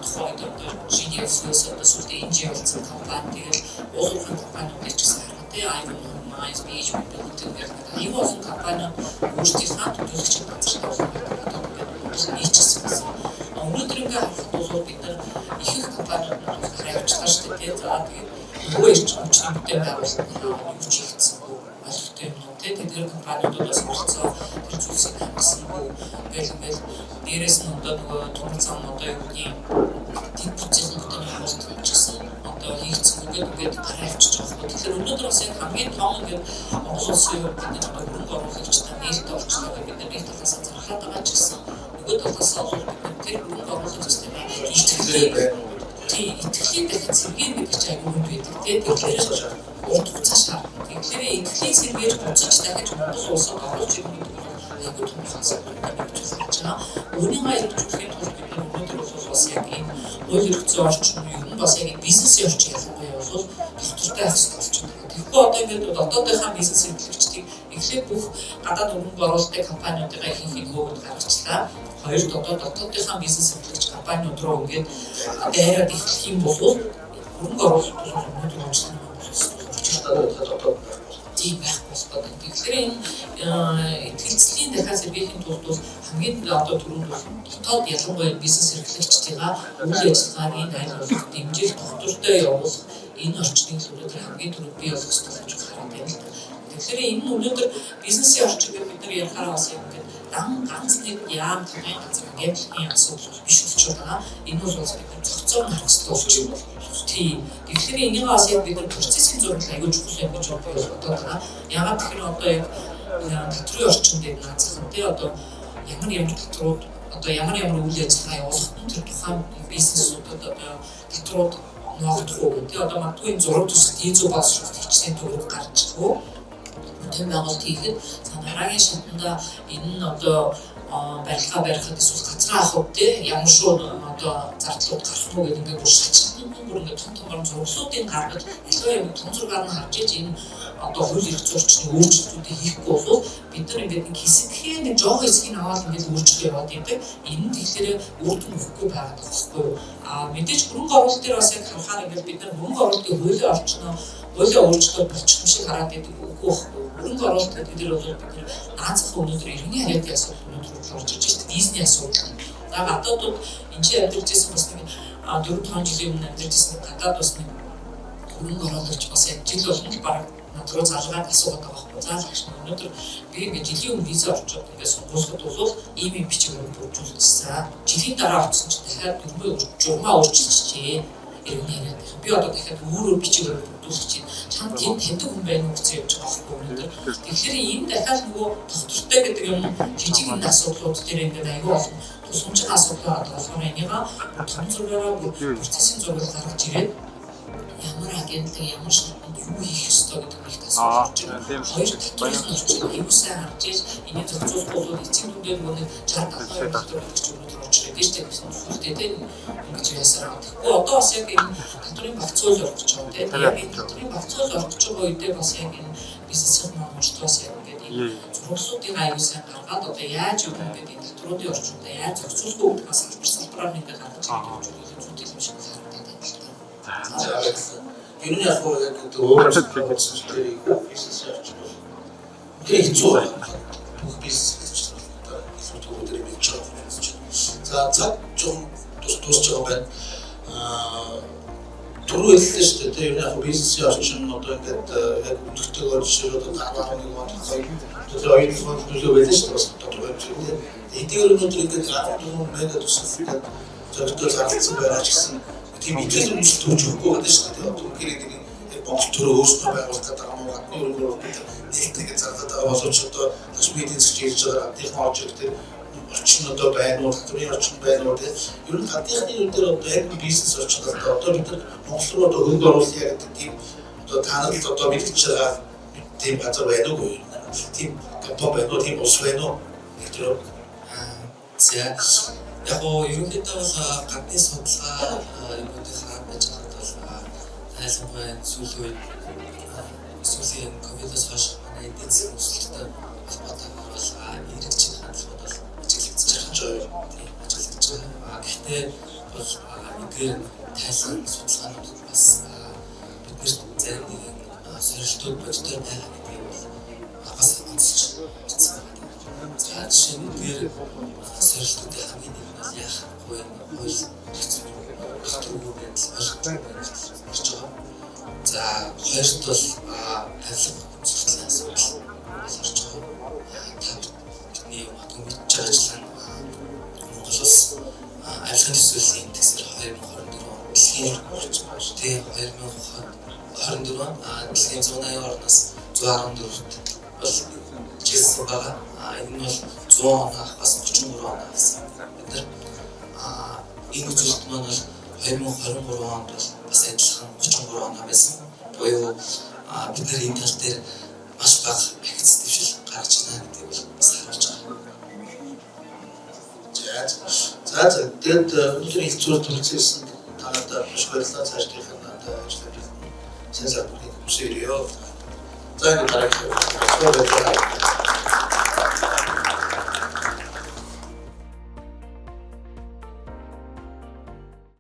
тухайн үед одоо GDF-с одоо сүүлдээ NG болсон компани, тэгээд уул уурхайн компаниудыг ч гэсэн харахад тэгээ Ivanhoe Mines, BHP Billiton гэх нэг аюу олон компаниуд өөрсдийнхээ төлөөлөгч газартай болсон байдаг. Одоо ингээд Монгол нийцсэн гэсэн. Өнөөдөр ингээ харахад бол бид нар их их компаниуд нь бол хараа явчихлаа шүү дээ. За, тэгээд нөгөө эрчим хүчний бүтээн байгуулалтын юу ч хийгдсэнгүй, ойлгохтой юм уу те. Тэдгээр компаниудад бас оролцоо тэр зүйлсийг хангасангүй гэл ингээл, дээрээс нь одоо нөгөө төмөр зам одоо юу гэдгийг тэд бүтцийн бүтээн байгуулалт ч гэсэн одоо хийгдсэнгүй гэдэг ингээд гараа авчиж байгаа байхгүй. Тэгэхээр өнөөдөр бас яг хамгийн том ингээд Монгол улсын хувьд бид нар одоо хөрөнгө оруулагчтай нээлттэй болчлоо гэх бид нар нэг талаасаа зарлаад байгаа ч гэсэн нөгөө талаасаа бол бид нар тэр хөрөнгө оруулагчтай итгэлээ байна уу? Тийм, итгэлийг дахиад сэргээн гэдэг чинь аягүй хүнд байдаг тийм. Тэгэхээр урт хугацаа шаардна. Тэгэхээр итгэлийн сэргээж буцаж дахиж Монгол улсад оруулж ирнэ гэдэг бол аягүй том асуудал гэж харж байгаа. Үүнийгээ хэрэгжүүлэхийн тулд бид нар өнөөдөр бол бас яг энэ хууль эрх зүйн орчин, ер нь бас яг энэ бизнесийн орчин ялангуяа бол тогтвортой байх хэрэгтэй болчиход байгаа. Тэгэхгүй одоо ингээд дотоодынхаа бизнес эрхлэгчдийг эхлээд бүх гадаад хөрөнгө оруулалтын компаниудыгаа ихэнх нөгөөд гаргачлаа. Хоёрт одоо дотоодынхаа бизнес эрхлэгч компаниуд руу ингээд дайраад эхлэх юм бол хөрөнгө оруулалт бол өнөөдөр онцлог Монгол улсад дотоод тийм байхгүй болох гэдэг. Тэгэхээр энэ итгэлцлийн дахиад сэргээхийн тулд бол хамгийн одоо түрүүнд бол дотоод ялангуяа бизнес эрхлэгчдийнхаа үйл ажиллагааг энэ аль болох дэмжих, тогтвортой явуулах энэ орчныг л өнөөдөр хамгийн түрүүнд бий болгох ёстой гэж хараад байна л да. Тэгэхээр энэ нь өнөөдөр бизнесийн орчин гэж бид нар ярихаараа бас яг ингээд дан ганц нэг яам томьёон газар агентлагийн асуудал биш болчиход байгаа. Энэ бол бас бид нар зохицоор нь харах ёстой болчих юм бол. Тийм. Тэгэхээр энийг бас яг бид нар процессын зураг аягүй чухал юм гэж би бол бодоод байгаа. Яагаад тэгэхээр одоо яг татврын орчин дээр наацхан тий одоо ямар ямар татврууд, одоо ямар ямар үйл ажиллагаа явуулахад нь тэр тухайн бизнесүүдэд одоо татврууд ноогдох уу тий, одоо магадгүй энэ зураг төсөлт хийзүү боловсруулалт хичнээн төгрөг гарч ирэх үү, бүтээн байгуулалт хийхэд, за, дараагийн шатанда энэ нь одоо барилгаа барихад эсвэл газраа авахд тий ямар шүү одоо зардлууд гарах уу гэдэг ингээд бүр шатшатанд нь бүр ингээд том томор зураглуудыг гаргаж, аливаа юм том зургаар нь харж иж энэ одоо хууль эрх зүйн орчны өөрчлөлтүүдийг хийхгүй бол бид нар ингээд нэг хэсэгхэн нэг жоохон хэсгийг аваад ингээд өөрчлөлт яваад идэг. Энэ нь тэгэхээр үр дүн өгөхгүй байгаад байгаа байхгүй юу? А мэдээж хөрөнгө оруулалт дээр бас яг харахаар ингээд бид нар хөрөнгө оруулалтын хуулийн орчноо, хуулиа өөрчлөлт болчих юм шиг хараад идэг, үгүй байхгүй юу? Хөрөнгө оруулалт гэдэг дээр бол бид нар наазах өнөөдөр иргэний харьяатын асуудал өнөөдөр орж ирж байна. Визний асуудал. За, гадаадууд энэ чинь амьдарч ирсэн бас нэг 4 5 жилийн өмнө амьдарч ирсэн гадаад бас нэг хөрөнгө оруулагч бас яг жил болгон л бараг над руу залгаад асуугаад байгаа байхгүй. За, лагш, өнөөдөр би ингээд жилийн өмнө виза орчоод ингээд сонгуулахад бол ийм ийм бичиг баримт бүржүүлчихсэн. Жилийн дараа очсон чинь дахиад дүрмээ журмаа өөрчилчихжээ. Иргэний харьяат. Би одоо дахиад өөрөөр бичиг баримт бүрдүүлэх чинь чамд тийм таньдаг хүн байна уу гэсэн явж байгаа байхгүй өнөөдөр. Тэгэхээр энэ дахиад нөгөө тогтвортой гэдэг юм жижиг энэ асуудлууд дээр ингээд аюу олон тусламжийн асуудал байгаа болохоор энийга том зургаараа, процессын зургийг гаргаж ирээд ямар агентлаг ямар шатанд юу хийх ёстой гэдэг нэг асуудал орж ирнэ. Хоёр татварын орчин аюу сайн харж иж энийг зохицуулахгүй бол эцсийн дүндээ нөгөө нэг 60 70% татвар гэж өнөөдөр орж ирээд шүү дээ. Сүлдээ тийм ингэж ясаар байгаа. Тэгэхгүй одоо бас яг энэ татварын багц хууль орох гэж байгаа тийм. Яг энэ татварын багц хууль орох гэж байгаа үедээ бас яг энэ бизнесийн маань бас яг ингээд энэ зураглалуудыг аюу сайн гаргаад одоо яаж юу ингээд энэ татвруудын орчуудаа яаж зохицуулах вэ гэдгийг салбар салбараар ингээд гаргаж ирэх гэж зүйтэй юм шиг харагдаад байна л та. За, баярлалаа. Ер нь яг хуу яг гэдэг өөр дээр бизнес орчин бол тэр хэцүү байна. Бүх бизнес гэж одоо илүү төгөдөр мэдж байгаа юм чинь. За, цаг жоохон дуусч байгаа юм байна. Түрүү хэллээ шүү дээ. Ер нь яг бизнесийн орчин одоо ингээд яг өнөхтэйгээр жишээ одоо 11 он тодорхой оюутлогын төлөө байлаа шүү дээ. Бас тодорхой хэмжээний. Эдгээр өнөөдөр ингээд 14 мега төсөл ингээд зоригтой зарласан байгаа ч гэсэн тийм итгэл үнэмшил төрж өгөхгүй гэдэг шүү дээ. Одоо үнэхээр нэг яг Монгол төрөө өөрсдөө байгуулах гэдэг юм уу, гадны хөрөнгө оруулалт нээлттэй гэж зарлаад байгаа боловч одоо ташмын эдийн засгийн хэлж байгаа гадныхан орж ирэх тэр орчин одоо байна уу, татврын орчин байна уу тийм. Ер нь гадныхны үе дээр одоо яг бизнес орчин одоо бид нар Монгол руу одоо хөрөнгө оруулъя гэдэг тийм одоо та нар л одоо мэдгэж байгаа Тийм газар байна уу? Тийм компани байна уу? Тийм улс байна уу? Тэр За, яг гоо ерөнхийдөө бол гадны судалгаа юмнуудыг хараад байж байхад бол тайлангуяа сүүлийн үед, сүүлийн ковидоос хойш манай эдийн засгийн өсөлттэй холбоотойгоор бол эерэг чин хандлагууд бол ажиглагдаж байгаа. Тийм, ажиглагдаж байгаа. Гэхдээ бол эдгээр тайлан судалгаанууд бас биднэрт зарим нэгэн сорилтууд бодитоор байгаа гэдгийг бол бас онцолж бичсэн байна. За, жишээ нь эдгээр сорилтуудын хамгийн нэг нь бол яахгүй энэ хууль докторгүй байдал, ойлгомжгүй байдал орж байгаа. За, хоёрт бол авилга сурталчилгааны асуудал бол орж байгаа. Та бидний магадгүй мэдж байгаачлан Монгол улс авилгын төсөөллийн индексээр 2024 он дэлхийн, тийм, 2024 он дэлхийн 180 орноос 114-т бол чиглэсэн байгаа. Энэ нь бол 100 он бас 33 он авсан. Бид нар энэ үзүүлэлт маань бол 2023 онд бол бас адилхан 33 оноо байсан. Буюу бид нар энэ тал дээр маш бага ахиц дэвшил гаргаж байна гэдгийг бол бас харуулж байгаа. За, тэгээд өнөөдөр хэлцүүр төлөвлөсөн та надад маш баярлалаа. Цаашдынх нь одоо ажил сайн салбарын хүсээ ирье. За, ингэ дараагийн баярлалаа.